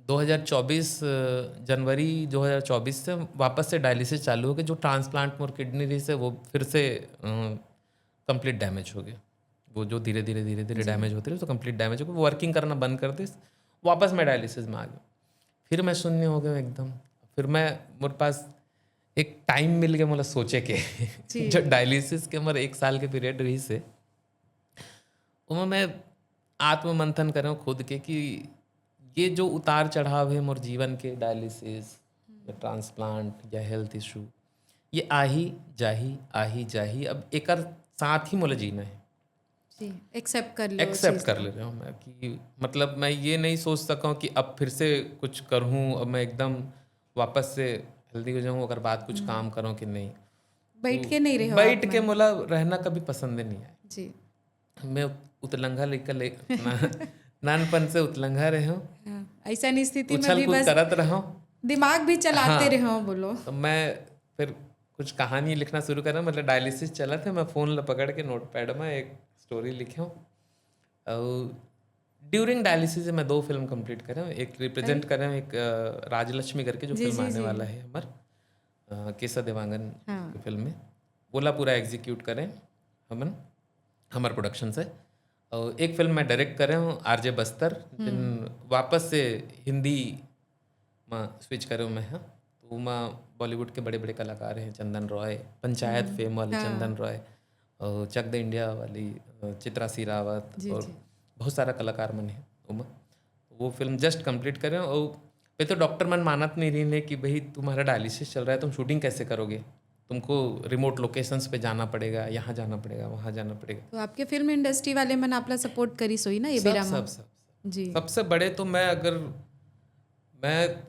दो हज़ार चौबीस अ, जनवरी दो हज़ार चौबीस से वापस से डायलिसिस चालू हो गए। जो ट्रांसप्लांट मोर किडनी रही से वो फिर से कंप्लीट डैमेज हो गए। वो जो धीरे धीरे धीरे धीरे डैमेज होते रहे तो कंप्लीट डैमेज हो गए। वो वर्किंग करना बंद कर दे। वापस मैं डायलिसिस में आ गया। फिर मैं शून्य हो गया एकदम। फिर मैं मोर पास एक टाइम मिल गया मोला सोचे के जी। जो डायलिसिस के मोर एक साल के पीरियड रही से ओमा मैं आत्ममंथन करें खुद के कि ये जो उतार चढ़ाव है मोर जीवन के, डायलिसिस या ट्रांसप्लांट या हेल्थ इशू, ये आही जाही आही जाही। अब एकर साथ ही मोला जीना है। जी, एक्सेप्ट कर लो एक्सेप्ट चीज़ कर को। ले रहा हूँ मैं कि मतलब मैं ये नहीं सोच सका हूँ कि अब फिर से कुछ करूँ, अब मैं एकदम वापस से हेल्दी हो जाऊँ, अगर बात कुछ काम करूँ कि नहीं। बैठ के नहीं रहे हो बैठ आप के मन। मोला रहना कभी पसंद नहीं आया। जी। मैं उतलंघा लेकर ले ना, नानपन से उतलंघा रहे हूँ। हाँ, ऐसा स्थिति में उछल भी कूद बस करत रहा हूँ। दिमाग भी चलाते हाँ। रहे हो बोलो। तो मैं फिर कुछ कहानी लिखना शुरू करा, मतलब डायलिसिस चला था, मैं फोन ला पकड़ के नोटपैड में एक स्टोरी लिखे हूँ। और ड्यूरिंग डायलिसिस मैं दो फिल्म कंप्लीट करे हूँ। एक रिप्रेजेंट करे हूँ, एक अ, राजलक्ष्मी करके जो जी, फिल्म जी, आने जी। वाला है हमार अ, केसा देवांगन हाँ। की फिल्म में, बोला पूरा एग्जीक्यूट करें हमन, हमार प्रोडक्शन से। और एक फिल्म मैं डायरेक्ट करे हूँ आरजे बस्तर, जिन वापस से हिंदी में स्विच करे हूँ मैं, हाँ। तो ओमा बॉलीवुड के बड़े बड़े कलाकार हैं, चंदन रॉय, पंचायत फेम वाले हाँ। चंदन रॉय, और चक दे इंडिया वाली अ, चित्रा सी रावत जी, और जी। बहुत सारा कलाकार मन है ओमा। वो फिल्म जस्ट कंप्लीट करे हूँ और पे तो डॉक्टर मन मानत नहीं रही कि भाई तुम्हारा डायलिसिस चल रहा है, तुम शूटिंग कैसे करोगे, तुमको रिमोट लोकेशंस पे जाना पड़ेगा, यहाँ जाना पड़ेगा, वहाँ जाना पड़ेगा। तो आपके फिल्म इंडस्ट्री वाले मन आपला सपोर्ट करिस होई ना ये सब बेरा में? सब सब जी। सबसे बड़े तो मैं अगर मैं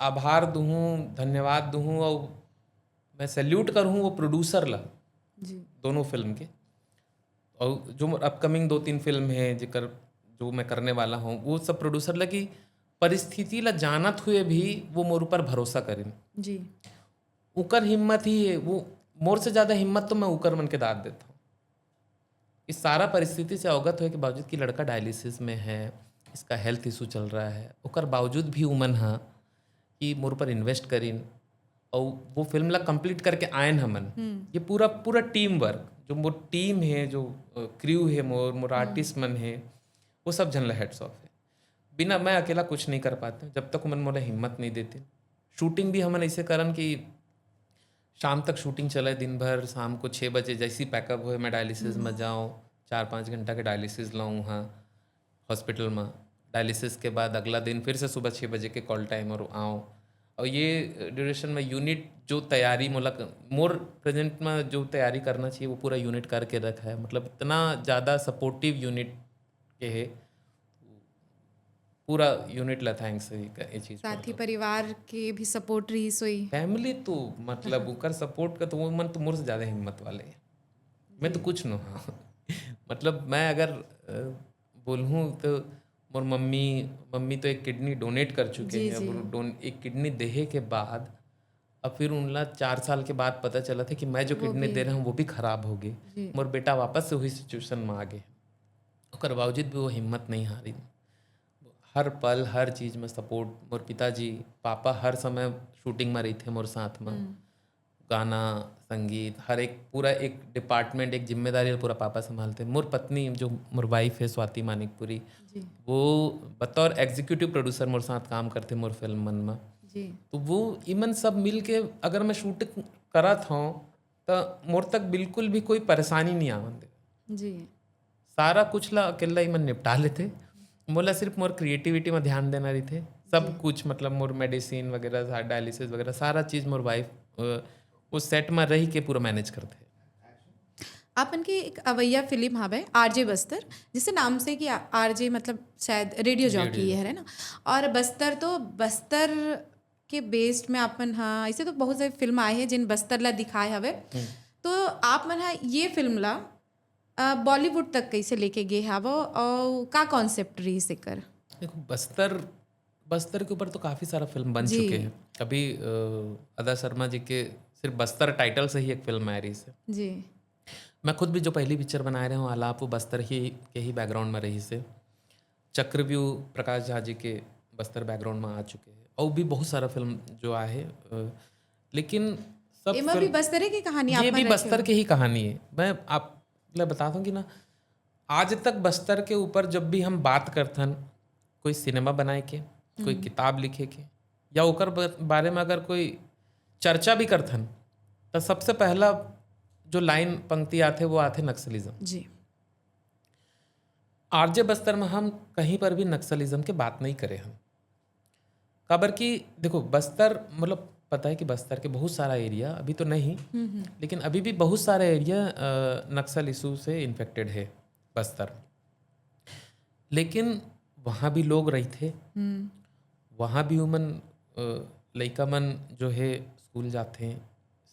आभार दूँ, धन्यवाद दूँ और मैं सैल्यूट करूँ वो प्रोड्यूसर ला जी। दोनों फिल्म के। और जो अपकमिंग दो तीन फिल्म है जेकर जो मैं करने वाला हूँ, वो सब प्रोड्यूसर ला कि परिस्थिति ला जानत हुए भी वो मोर ऊपर भरोसा करें। जी। उकर हिम्मत ही है, वो मोर से ज़्यादा हिम्मत तो मैं उकर मन के दाद देता हूँ। इस सारा परिस्थिति से अवगत होए के बावजूद कि लड़का डायलिसिस में है, इसका हेल्थ इशू चल रहा है, ओकर बावजूद भी उमन हा कि मोर पर इन्वेस्ट करिन और वो फिल्म ला कंप्लीट करके आयन हमन। ये पूरा पूरा टीम वर्क, जो मोर टीम है, जो क्रू है, मोर मोर आर्टिस्ट मन है, वो सब झन ला हैट्स ऑफ है। बिना मैं अकेला कुछ नहीं कर पाते जब तक उमन मोला हिम्मत नहीं देते। शूटिंग भी हमन ऐसे करन कि शाम तक शूटिंग चले, दिन भर शाम को छः बजे जैसे ही पैकअप होए मैं डायलिसिस में जाऊँ, चार पाँच घंटा के डायलिसिस लाऊँ वहाँ हॉस्पिटल में। डायलिसिस के बाद अगला दिन फिर से सुबह छः बजे के कॉल टाइम और आऊँ। और ये ड्यूरेशन में यूनिट जो तैयारी मोला मोर प्रेजेंट में जो तैयारी करना चाहिए वो पूरा यूनिट करके रखा है। मतलब इतना ज़्यादा सपोर्टिव यूनिट के है, पूरा यूनिट ला थैंक्स है ये चीज़। साथी परिवार के भी सपोर्ट रही सोई। फैमिली तो मतलब ओकर सपोर्ट का तो वो मन तो मोर से ज़्यादा हिम्मत वाले है। मैं तो कुछ न हाँ मतलब मैं अगर अ, बोलूँ तो मोर मम्मी मम्मी तो एक किडनी डोनेट कर चुके जी, हैं। जी। अब डोन एक किडनी देहे के बाद अब फिर उनला चार साल के बाद पता चला था कि मैं जो किडनी दे रहा हूँ वो भी खराब हो गई। मोर बेटा वापस से वही सिचुएशन में आ गए। ओकर बावजूद भी वो हिम्मत नहीं हारी। हर पल हर चीज़ में सपोर्ट। मोर पिताजी पापा हर समय शूटिंग में रही थे मोर साथ में। गाना, संगीत, हर एक पूरा एक डिपार्टमेंट, एक जिम्मेदारी पूरा पापा संभालते। मोर पत्नी जो मोर वाइफ है स्वाति मानिकपुरी, वो बतौर एग्जीक्यूटिव प्रोड्यूसर मोर साथ काम करते मोर फिल्म मन में। जी। तो वो इमन सब मिल के अगर मैं शूट करत हूँ तो मोर तक बिल्कुल भी कोई परेशानी नहीं आवन दे। जी। सारा कुछ ला अकेला ही मन निपटा लेते। मोला सिर्फ मोर क्रिएटिविटी में ध्यान देना रहिथे। सब कुछ, मतलब मोर मेडिसिन वगैरह, डायलिसिस वगैरह, सारा चीज मोर वाइफ वो सेट में रह के पूरा मैनेज करथे। आपन के एक अवैया फिल्म हवे आरजे बस्तर, जिसे नाम से कि आरजे मतलब शायद रेडियो जॉकी है ना, और बस्तर तो बस्तर के बेस्ड में आपन, हाँ, ऐसे तो बहुत सारी फिल्म आए हैं जिन बस्तर ला दिखाए हवे। तो आप मन हा ये फिल्म ला बॉलीवुड तक कैसे लेके गए हवो और का कॉन्सेप्ट रही से कर? देखो, बस्तर बस्तर के ऊपर तो काफ़ी सारा फिल्म बन चुके हैं। अभी अदा शर्मा जी के सिर्फ बस्तर टाइटल से ही एक फिल्म आ रही है। जी। मैं खुद भी जो पहली पिक्चर बनाए रहे हूँ आलाप, वो बस्तर ही के ही बैकग्राउंड में रही से। चक्रव्यूह प्रकाश झा जी के बस्तर बैकग्राउंड में आ चुके हैं, और भी बहुत सारा फिल्म जो आए, लेकिन सब एमा भी बस्तर की कहानी, ये भी बस्तर की ही कहानी है। मैं आप बताता हूँ कि ना, आज तक बस्तर के ऊपर जब भी हम बात करथन, कोई सिनेमा बनाए के, कोई किताब लिखे के, या ओकर बारे में अगर कोई चर्चा भी करथन, तो सबसे पहला जो लाइन पंक्ति आथे, वो आथे नक्सलिज्म। जी। आरजे बस्तर में हम कहीं पर भी नक्सलिज्म के बात नहीं करे हन, काबर कि देखो, बस्तर, मतलब पता है कि बस्तर के बहुत सारा एरिया अभी तो नहीं, लेकिन अभी भी बहुत सारा एरिया नक्सल इशू से इन्फेक्टेड है बस्तर। लेकिन वहाँ भी लोग रहिथे, वहाँ भी उमन लइका मन जो है स्कूल जाथे,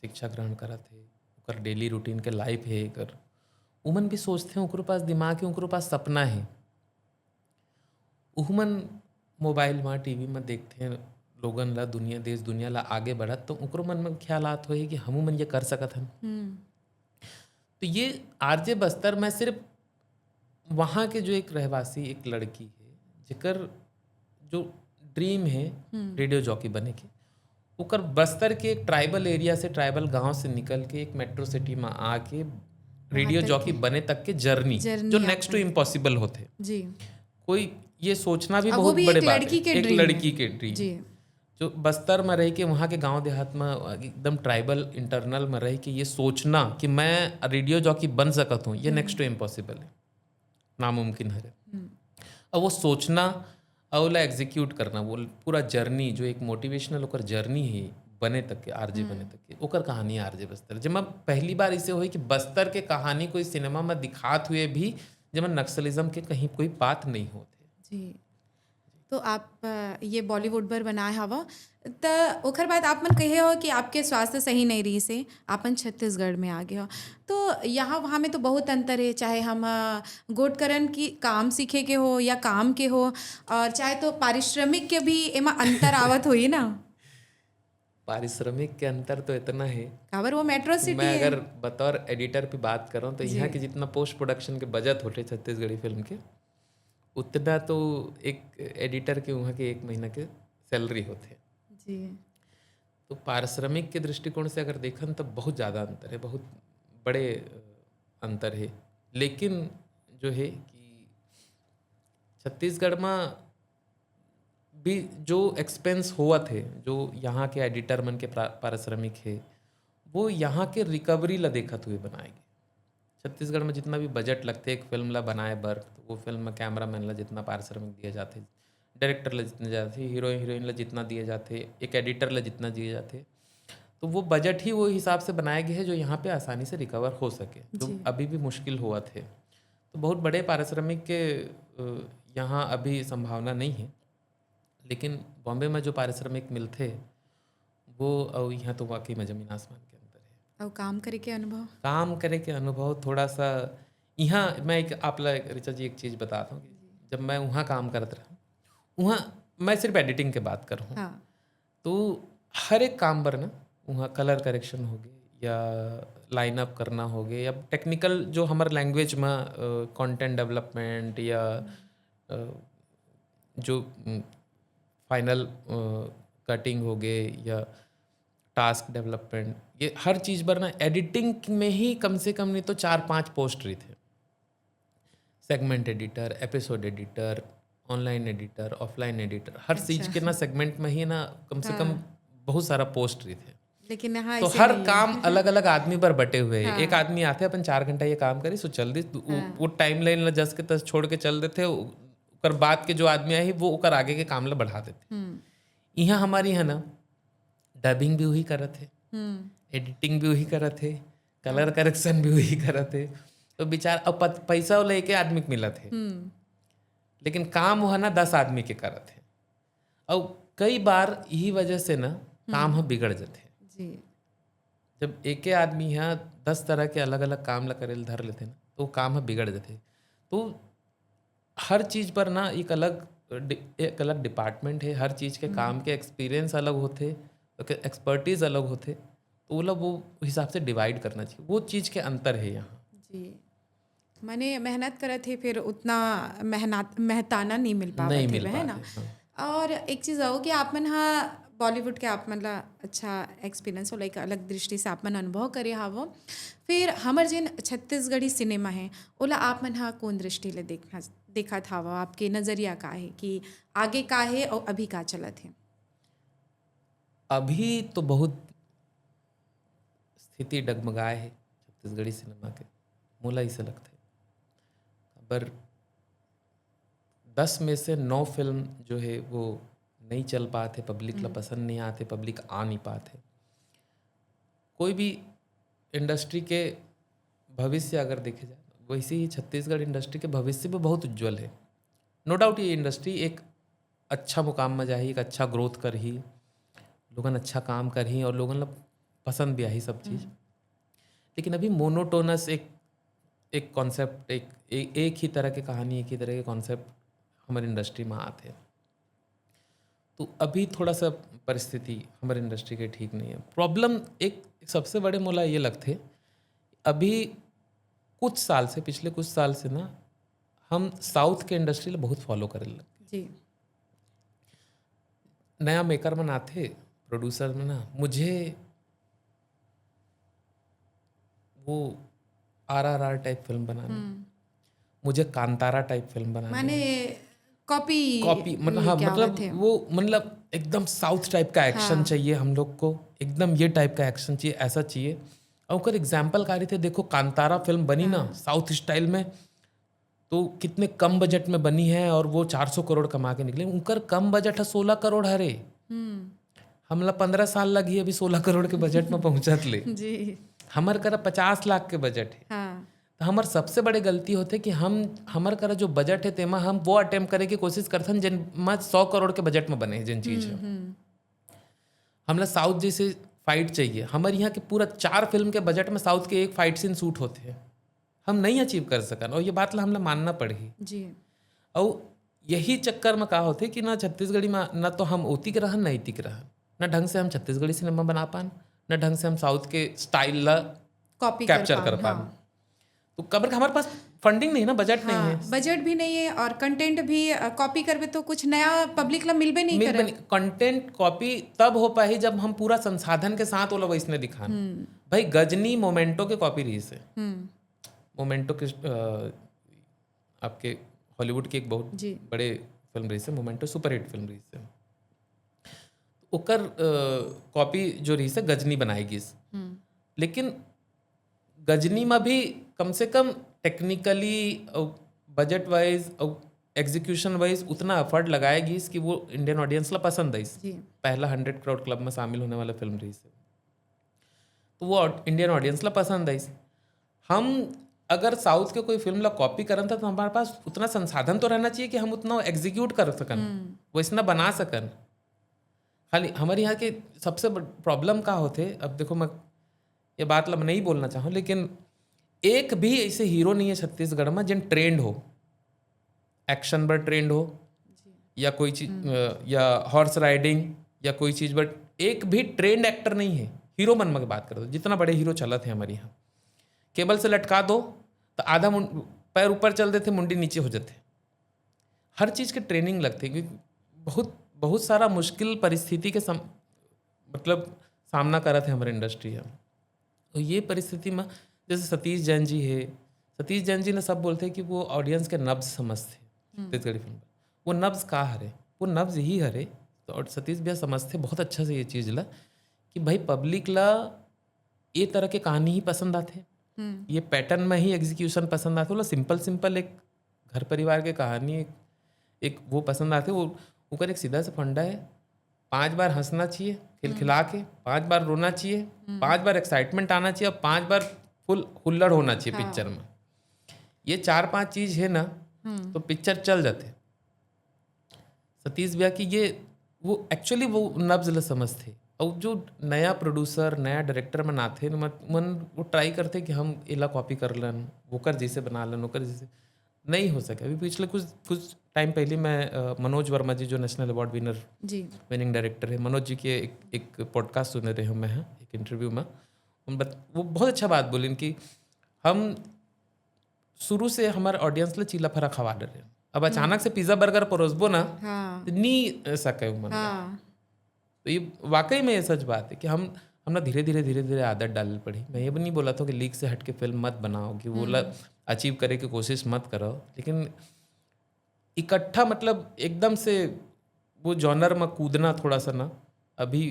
शिक्षा ग्रहण करत हे, ओकर डेली रूटीन के लाइफ है एकर। उमन भी सोचथे, ओकरो पास दिमाग है, ओकरो पास सपना है। उहमन मोबाइल म, टीवी म देखथे लोगन ला, दुनिया, देश दुनिया ला आगे बढ़त, तो ओकरो मन में ख्याल आत होही कि हमू मन ये कर सकत हन। तो ये आरजे बस्तर में सिर्फ वहाँ के जो एक रहवासी, एक लड़की है, जेकर जो ड्रीम है रेडियो जॉकी बने के, ओकर बस्तर के एक ट्राइबल एरिया से, ट्राइबल गांव से निकल के एक मेट्रो सिटी में आके रेडियो जॉकी बने तक के जर्नी, जो नेक्स्ट टू इम्पॉसिबल होथे। जी। कोई ये सोचना भी बहुत बड़े बात है, एक लड़की के ड्रीम। जो बस्तर में रह के, वहाँ के गांव देहात में एकदम ट्राइबल इंटरनल में रह के ये सोचना कि मैं रेडियो जॉकी बन सकत हूँ, ये नेक्स्ट टू इम्पॉसिबल है, नामुमकिन हरे। अब वो सोचना और ओला एग्जीक्यूट करना, वो पूरा जर्नी, जो एक मोटिवेशनल ओकर जर्नी है बने तक के, आरजे बने तक के, ओकर कहानी आरजे बस्तर। जब मैं पहली बार इसे होई कि बस्तर के कहानी कोई सिनेमा में दिखात हुए भी, जब नक्सलिज्म के कहीं कोई बात नहीं होते। जी। तो आप ये बॉलीवुड बर बनाए हवा, त ओकर बाद आप मन कहे हो कि आपके स्वास्थ्य सही नहीं रही से आपन छत्तीसगढ़ में आ गए हो। तो यहाँ वहाँ में तो बहुत अंतर है, चाहे हम गोटकरन की काम सीखे के हो या काम के हो, और चाहे तो पारिश्रमिक के भी एमा अंतर आवत होई ना। पारिश्रमिक के अंतर तो इतना है, काबर वो मेट्रो सिटी मैं है। अगर बतौर एडिटर पे बात करूँ तो यहाँ के जितना पोस्ट प्रोडक्शन के बजट होते छत्तीसगढ़ी फिल्म के, उतना तो एक एडिटर के वहाँ के एक महीना के सैलरी होते। जी। तो पारिश्रमिक के दृष्टिकोण से अगर देखन तो बहुत ज़्यादा अंतर है, बहुत बड़े अंतर है। लेकिन जो है कि छत्तीसगढ़ में भी जो एक्सपेंस होवत है, जो यहाँ के एडिटर मन के पारिश्रमिक है, वो यहाँ के रिकवरी ला देखत हुए बनाए गे। छत्तीसगढ़ में जितना भी बजट लगते एक फिल्म ला बनाए बर, तो वो फिल्म में कैमरा मैन ला जितना पारिश्रमिक दिया जाते, डायरेक्टर ला जितना जाते, हीरोइन हीरोइन ला जितना दिया जाते, एक एडिटर ला जितना दिया जाते, तो वो बजट ही वो हिसाब से बनाए गए हैं जो यहाँ पे आसानी से रिकवर हो सके, जो अभी भी मुश्किल हुआ थे। तो बहुत बड़े पारिश्रमिक के यहाँ अभी संभावना नहीं है, लेकिन बॉम्बे में जो पारिश्रमिक मिलते वो और यहाँ तो वाकई में जमीन आसमान के अंतर है। और काम करे के अनुभव, काम करे के अनुभव थोड़ा सा यहाँ मैं एक आप ला ऋचा जी एक चीज़ बताता हूँ कि जब मैं वहाँ काम करत रहा, वहाँ मैं सिर्फ एडिटिंग के बात करूँ, हाँ। तो हर एक काम बर ना, वहाँ कलर करेक्शन होगे या लाइनअप करना होगे या टेक्निकल जो हमर लैंग्वेज में कंटेंट डेवलपमेंट या जो फाइनल कटिंग होगे या टास्क डेवलपमेंट, ये हर चीज़ बर ना एडिटिंग में ही कम से कम नहीं तो चार पांच पोस्ट रहिथे। Segment editor, episode editor, online editor, offline editor, हर चीज़ के ना सेगमेंट में ही ना कम से कम बहुत सारा पोस्ट रहिथे। लेकिन यहाँ तो ऐसे हर नहीं है। काम अलग अलग आदमी पर बटे हुए हैं। एक आदमी आते अपन चार घंटा ये काम करी सो चल दी, तो वो- वो टाइम लाइन ला जस के तस छोड़ के चल देते, वो पर बाद के जो आदमी आही, वो ओकर आगे के काम ला बढ़ा देथे। इहाँ हमर इहाँ ना, डबिंग भी वही करत हे, एडिटिंग भी वही करत हे, कलर करेक्शन भी वही करत हे। तो बिचार, अब पत-, पैसा वाला एके आदमी के मिलत हे, लेकिन काम वो है ना, दस आदमी के करत हे। अउ कई बार यही वजह से ना, काम ह बिगड़ जथे। जी। जब एके आदमी ह दस तरह के अलग-अलग काम ला करे ल धर लेथे ना, तो वो काम ह बिगड़ जथे। तो हर चीज पर ना एक अलग डि-, एक अलग डिपार्टमेंट है, हर चीज के काम के एक्सपीरियंस अलग होथे, ओके, एक्सपर्टीज अलग होथे, तो ओला वो हिसाब से डिवाइड करना चाहिए। वो चीज के अंतर है यहाँ। जी। माने मेहनत करत हे, फिर उतना मेहनत, मेहताना नहीं मिल पावत नहीं हे, मिल है ना? पाते, हाँ। और एक चीज और कि आप मन हा बॉलीवुड के आप मन ला अच्छा एक्सपीरियंस होला, एक अलग दृष्टि से आप मन अनुभव करे हावो, फिर हमर जेन छत्तीसगढ़ी सिनेमा है, ओला आप मन हा कौन दृष्टि ले देखना, देखत हावो, आपके नजरिया का है कि आगे का है और अभी का चलत है? अभी तो बहुत स्थिति डगमगाए है छत्तीसगढ़ी सिनेमा के, मोला ऐसा लगता है। पर दस में से नौ फिल्म जो है वो नहीं चल पाते, पब्लिक ला पसंद नहीं आते, पब्लिक आ नहीं पाते। कोई भी इंडस्ट्री के भविष्य अगर देखे जाए, वैसे ही छत्तीसगढ़ इंडस्ट्री के भविष्य भी बहुत उज्जवल है। नो डाउट, ये इंडस्ट्री एक अच्छा मुकाम में जाही, एक अच्छा ग्रोथ करही, लोगन अच्छा काम करही और लोगन ला पसंद भी आही सब चीज़। लेकिन अभी मोनोटोनस एक, एक कॉन्सेप्ट, एक, एक, एक ही तरह के कहानी, एक ही तरह के कॉन्सेप्ट हमारे इंडस्ट्री में आते हैं। तो अभी थोड़ा सा परिस्थिति हमारे इंडस्ट्री के ठीक नहीं है। प्रॉब्लम एक सबसे बड़े मोला ये लगते, अभी कुछ साल से, पिछले कुछ साल से ना, हम साउथ के इंडस्ट्री ला बहुत फॉलो करे लग। जी। नया मेकर मन आथे, प्रोड्यूसर मन ना, मुझे वो आरआरआर टाइप फिल्म बनानी, मुझे कांतारा टाइप फिल्म बनानी। माने कॉपी कॉपी, मतलब, हाँ, मतलब वो, मतलब एकदम साउथ टाइप का एक्शन चाहिए हम लोग को, एकदम ये टाइप का एक्शन चाहिए, ऐसा चाहिए। और ओकर एग्जाम्पल का रही थे, देखो कांतारा फिल्म बनी ना साउथ स्टाइल में, तो कितने कम बजट में बनी है और वो चार सौ करोड़ कमा के निकले। उनकर कम बजट है, सोलह करोड़ हरे। हमला पंद्रह साल लगी अभी सोलह करोड़ के बजट में पहुंचत ले। जी। हमर करा पचास लाख के बजट है। हाँ। तो हमर सबसे बड़े गलती होथे कि हम, हमर करा जो बजट है, तेमा हम वो अटेम्प्ट करे के कोशिश करथन, जेन मा सौ करोड़ के बजट में बने, जेन चीज है। हमला साउथ जैसे फाइट चाहिए, हमर यहाँ के पूरा चार फिल्म के बजट में साउथ के एक फाइट सीन शूट होथे। हम नहीं अचीव कर सकन, और ये बात ला हमला मानना पड़ही। जी। और यही चक्कर में का होथे कि ना छत्तीसगढ़ी में ना तो हम ओतिक रहन, ना इतिक रहन, ना ढंग से हम छत्तीसगढ़ी सिनेमा बना पान, ना ढंग से हम साउथ के स्टाइल ला कॉपी कैप्चर कर पान। हाँ। तो काबर का हमारे पास फंडिंग नहीं ना, बजट नहीं है। हाँ, बजट भी नहीं है और कंटेंट भी कॉपी करबे तो कुछ नया पब्लिक ला मिलबे नहीं मिल करे। बनी, कंटेंट कॉपी तब हो पाही जब हम पूरा संसाधन के साथ ओला वैसने दिखान। भाई, गजनी मोमेंटो के कॉपी रही से। हम्म। मोमेंटो के, अ, आपके हॉलीवुड की एक बहुत जी। बड़े फिल्म रही से, मोमेंटो सुपरहिट फिल्म रही से। ओकर, अ, कॉपी जो रही से, गजनी बनाए गिस। हम्म। लेकिन गजनी में भी कम से कम टेक्निकली और बजट वाइज और एग्जीक्यूशन वाइज उतना एफर्ट लगाए गिस कि वो इंडियन ऑडियंस ला पसंद आइस। जी। पहला हंड्रेड करोड़ क्लब में शामिल होने वाला फिल्म रही से, तो वो इंडियन ऑडियंस ला पसंद आइस। हम अगर साउथ के कोई फिल्म ला कॉपी करन था, तो हमारे पास उतना संसाधन तो रहना चाहिए कि हम उतना एग्जीक्यूट कर सकन, वैसना बना सकन। खाली हमारे यहाँ के सबसे प्रॉब्लम का होथे, अब देखो, मैं ये बात ला मैं नहीं बोलना चाहूँ, लेकिन एक भी ऐसे हीरो नहीं है छत्तीसगढ़ में जेन ट्रेंड हो, एक्शन पर ट्रेंड हो, या कोई चीज, अ, या हॉर्स राइडिंग या कोई चीज, बट एक भी ट्रेंड एक्टर नहीं है। हीरो मन में बात कर दो, जितना बड़े हीरो चलत है हमारे यहाँ, केबल से लटका दो तो आधा मुं-, पैर ऊपर चल देते, मुंडी नीचे हो जाते। हर चीज के ट्रेनिंग लगते, क्योंकि बहुत, बहुत सारा मुश्किल परिस्थिति के सम-, मतलब सामना करत है हमारे इंडस्ट्री है। तो ये परिस्थिति में जैसे सतीश जैन जी है, सतीश जैन जी ने सब बोलते हैं कि वो ऑडियंस के नब्ज समझते हैं छत्तीसगढ़ी फिल्म। वो नब्ज का हरे? वो नब्ज यही हरे, तो और सतीश भैया समझते बहुत अच्छा से ये चीज ला कि भाई, पब्लिक ला ये तरह के कहानी ही पसंद आते, ये पैटर्न में ही एग्जीक्यूशन पसंद आते। बोला, सिंपल सिंपल एक घर परिवार के कहानी, एक, एक वो पसंद आथे। वो ओकर एक सीधा सा फंडा है, पांच बार हंसना चाहिए खिलखिला के, पांच बार रोना चाहिए, पांच बार एक्साइटमेंट आना चाहिए, और पांच बार फुल हुल्लड़ होना चाहिए हाँ। पिक्चर में। ये चार पांच चीज है ना, तो पिक्चर चल जाते। सतीश भैया की ये, वो एक्चुअली वो नब्ज ल समझथे। और जो नया प्रोड्यूसर, नया डायरेक्टर मन आथे न, मन, मन वो ट्राई करथे कि हम एला कॉपी कर लन, ओकर जैसे बना लन, ओकर जैसे। नहीं हो सके। अभी पिछले कुछ कुछ टाइम पहले मैं अ, मनोज वर्मा जी, जो नेशनल अवार्ड विनर, जी। विनिंग डायरेक्टर है, मनोज जी के एक एक पॉडकास्ट सुने रहे हूँ मैं, एक इंटरव्यू में। उन बत, वो बहुत अच्छा बात बोलिन कि हम शुरू से हमारे ऑडियंस ल चीला फरा खवा डरे। अब अचानक से पिज्जा बर्गर परोसबो ना, हाँ। तो नी सके उमन। हाँ। तो ये वाकई में ये सच बात है कि हम हम ना धीरे धीरे धीरे धीरे आदत डाले पड़ी। मैं ये भी नहीं बोला था कि लीक से हट के फिल्म मत बनाओ, कि वो ला अचीव करे की कोशिश मत करो, लेकिन इकट्ठा, मतलब, एकदम से वो जॉनर में कूदना थोड़ा सा ना, अभी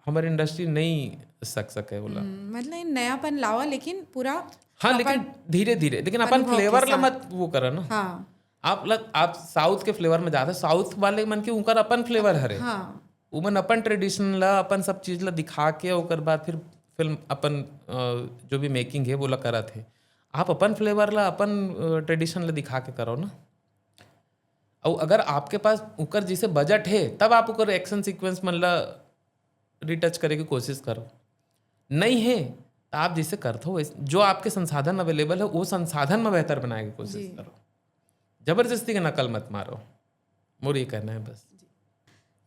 हमारी इंडस्ट्री नहीं सक सके बोला। हम्म, मतलब नयापन लावा, लेकिन पूरा हाँ, लेकिन धीरे धीरे, लेकिन अपन अनुभव के फ्लेवर ला साथ। मत वो करो ना। हाँ। आप लग, आप साउथ के फ्लेवर में जाते, साउथ वाले मन के उनकर अपन फ्लेवर हरे। हाँ। उमन अपन ट्रेडिशन ला, अपन सब चीज ला दिखा के ओकर बाद फिर फिल्म अपन अ, जो भी मेकिंग है वो ला करत है। आप अपन फ्लेवर ला, अपन ट्रेडिशन ला दिखा के करो ना। और अगर आपके पास उकर जैसे बजट है, तब आप उकर एक्शन सीक्वेंस मन ला रिटच करे की कोशिश करो। नहीं है तो आप जैसे करत हो वैसे, जो आपके संसाधन अवेलेबल है वो संसाधन में बेहतर बनाए की कोशिश जी। करो। जबरदस्ती के नकल मत मारो, मोर ये कहना है बस।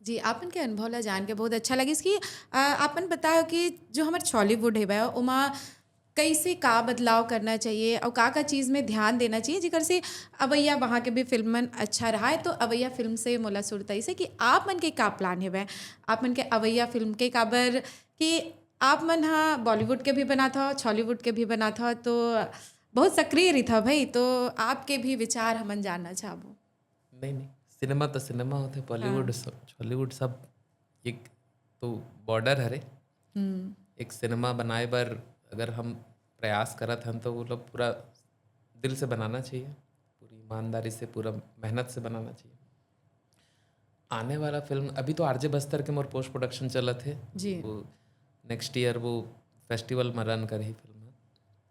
जी, आपन के अनुभव ला जान के बहुत अच्छा लगिस कि अ, आपन बताओ कि जो हमर छॉलीवुड हे बा, ओमा कैसे का बदलाव करना चाहिए और का का चीज में ध्यान देना चाहिए, जेकर से अवैया वहाँ के भी फिल्मन अच्छा रहा है। तो अवैया फिल्म से मोला सुरता इसे कि आप मन के का प्लान हे बा, आप मन के अवैया फिल्म के, काबर कि आप मन हा बॉलीवुड के भी बनात हो, छॉलीवुड के भी बनात हो, तो बहुत सक्रिय रहित हो भाई। तो आपके भी विचार हमन जानना चाहबो। नहीं नहीं, सिनेमा तो सिनेमा होते, बॉलीवुड सब, छॉलीवुड सब एक तो बॉर्डर हरे। हम्म। एक सिनेमा बनाए बर अगर हम प्रयास करत हन तो वो लोग पूरा दिल से बनाना चाहिए, पूरी ईमानदारी से, पूरा मेहनत से बनाना चाहिए। आने वाला फिल्म, अभी तो आरजे बस्तर के मोर पोस्ट प्रोडक्शन चलत है। जी। वो नेक्स्ट ईयर वो फेस्टिवल में रन करही फिल्म है।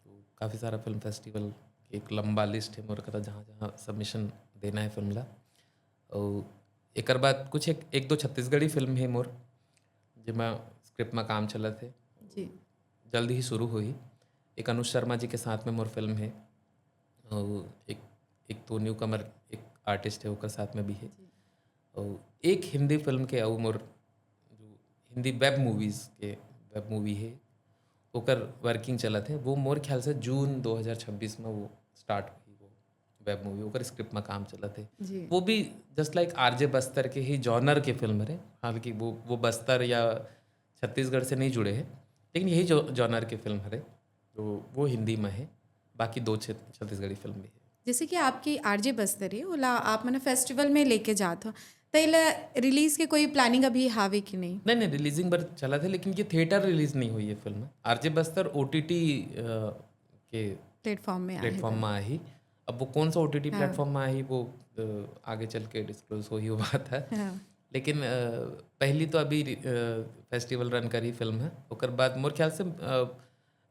तो काफ़ी सारा फिल्म फेस्टिवल, एक लंबा लिस्ट है मोर करा, जहाँ जहाँ सबमिशन देना है फिल्म ला। और एकर बाद कुछ एक, एक दो छत्तीसगढ़ी फिल्म है मोर, जेमा स्क्रिप्ट में काम चलत है। जी। जल्द ही शुरू होही। एक अनुज शर्मा जी के साथ में मोर फिल्म है, और एक एक तो न्यू कमर एक आर्टिस्ट है, ओकर साथ में भी है। और एक हिंदी फिल्म के अउ मोर, जो हिंदी वेब मूवीज के वेब मूवी है, ओकर वर्किंग चलत है। वो मोर ख्याल से जून दो हज़ार छब्बीस में वो स्टार्ट हुई, वो वेब मूवी, ओकर स्क्रिप्ट में काम चलत है। जी। वो भी जस्ट लाइक आरजे बस्तर के ही जॉनर के फिल्म हरे, हालांकि वो वो बस्तर या छत्तीसगढ़ से नहीं जुड़े हैं, लेकिन यही जो जॉनर के फिल्म हरे, तो वो हिंदी में है। बाकी दो छत- छत्तीसगढ़ी फिल्म भी है। जैसे कि आपकी आरजे बस्तर है, ओला आप मन फेस्टिवल में लेके जात हो, तो एला रिलीज के कोई प्लानिंग अभी हावे कि नहीं? नहीं नहीं, रिलीजिंग बर चलत है, लेकिन ये थिएटर रिलीज नहीं हुई है फिल्म। आरजे बस्तर ओटीटी के प्लेटफॉर्म में आए प्लेटफॉर्म में आही। अब वो कौन सा ओटीटी प्लेटफॉर्म में आही, वो अ, आगे चल के डिस्क्लोज होही, वो बात है। हाँ। लेकिन अ, पहली तो अभी फेस्टिवल रन करी फिल्म है, ओकर बाद मोर ख्याल से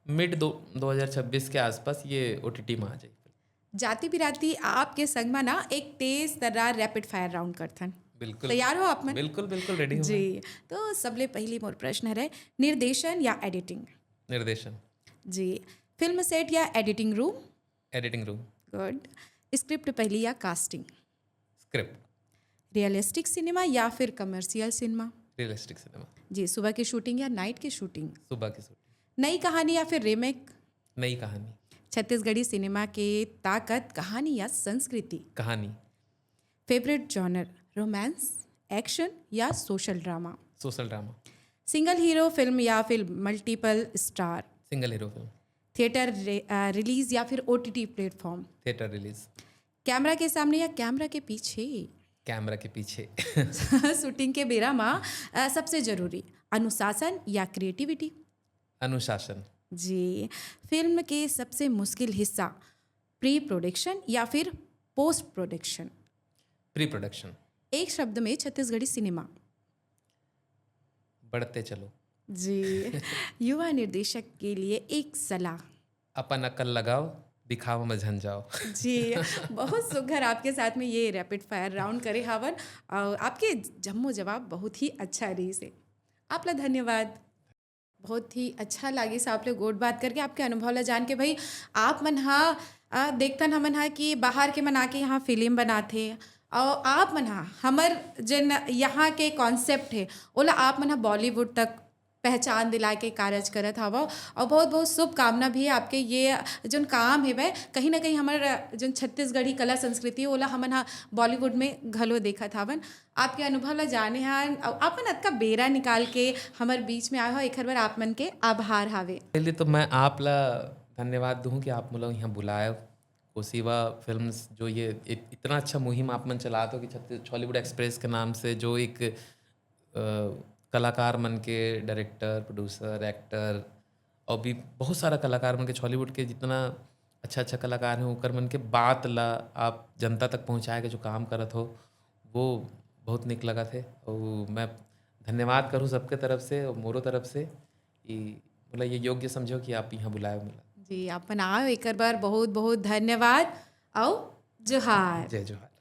मिड दो दो हज़ार छब्बीस के आसपास ये ओटीटी में आ जाए। जाति बिराती आपके संग में ना एक तेज तर्रार रैपिड फायर राउंड करथन। बिल्कुल। तैयार हो आप मन? बिल्कुल बिल्कुल रेडी हूँ। जी। तो सबले पहली मोर प्रश्न हरे, निर्देशन या एडिटिंग? निर्देशन। जी। फिल्म सेट या editing room? Editing room. Good. Script पहली या कास्टिंग? स्क्रिप्ट। रियलिस्टिक सिनेमा या फिर कमर्शियल सिनेमा? Realistic cinema. जी। सुबह की शूटिंग या नाइट की शूटिंग? सुबह की शूटिंग। नई कहानी या फिर रीमेक? नई कहानी। छत्तीसगढ़ी सिनेमा के ताकत, कहानी या संस्कृति? कहानी। फेवरेट जॉनर, रोमांस, एक्शन या social drama? Social drama. Single hero film या फिर multiple star? Single hero film. Theatre release या फिर OTT platform? Theatre release. Camera के सामने या कैमरा के पीछे? कैमरा के पीछे। शूटिंग के बेरा मा अ, सबसे जरूरी अनुशासन या क्रिएटिविटी? अनुशासन। जी। फिल्म के सबसे मुश्किल हिस्सा प्री प्रोडक्शन या फिर पोस्ट प्रोडक्शन? Pre production. एक शब्द में छत्तीसगढ़ी सिनेमा। बढ़ते चलो। जी। युवा निर्देशक के लिए एक सलाह। अपन अकल लगाओ, दिखावा में झन जाओ। जी। बहुत सुघर आपके साथ में ये रैपिड फायर राउंड करे हावन। और आपके जम्मो जवाब बहुत ही अच्छा रहिस हे। आप ला धन्यवाद। बहुत ही अच्छा लागिस आप ले गोठ बात करके, आपके अनुभव ला जान के। भाई, आप मन हा, अ, देखथन हमन हा कि बाहर के मन आके यहाँ फिल्म बनाथे, और आप मन हा हमर जेन यहाँ के कॉन्सेप्ट हे, ओला आप मन हा बॉलीवुड तक पहचान दिला के कारज करत हवव। और बहुत बहुत शुभकामना भी हे आपके ये जोन काम हे, वह कहीं ना कहीं हमर जोन छत्तीसगढ़ी कला संस्कृति हे, ओला हमन हा बॉलीवुड में घलो देखत हवन। आपके अनुभव ला जाने हन, अउ अपन अतका बेरा निकाल के हमर बीच में आए हो, एखर बर आप मन के आभार हावे। पहले तो मैं आप ला धन्यवाद दूँ कि आप मोला यहाँ बुलाए। कोसीवा फिल्म्स जो ये इत-, इतना अच्छा मुहिम आप मन चलात हो कि छत्तीस, छॉलीवुड एक्सप्रेस के नाम से जो एक, अ, कलाकार मन के, डायरेक्टर, प्रोड्यूसर, एक्टर और भी बहुत सारा कलाकार मन के, छॉलीवुड के जितना अच्छा अच्छा कलाकार हैं, ओकर मन के बात ला आप जनता तक पहुँचाए के जो काम करत हो, वो बहुत निक लगत हे। और मैं धन्यवाद करूँ सबके तरफ से और मोरो तरफ से कि मोला ये योग्य समझो कि आप यहाँ बुलाए मोला। जी, आप मन आए हो, एकर बर बहुत बहुत धन्यवाद। अउ जोहार। जय जोहार।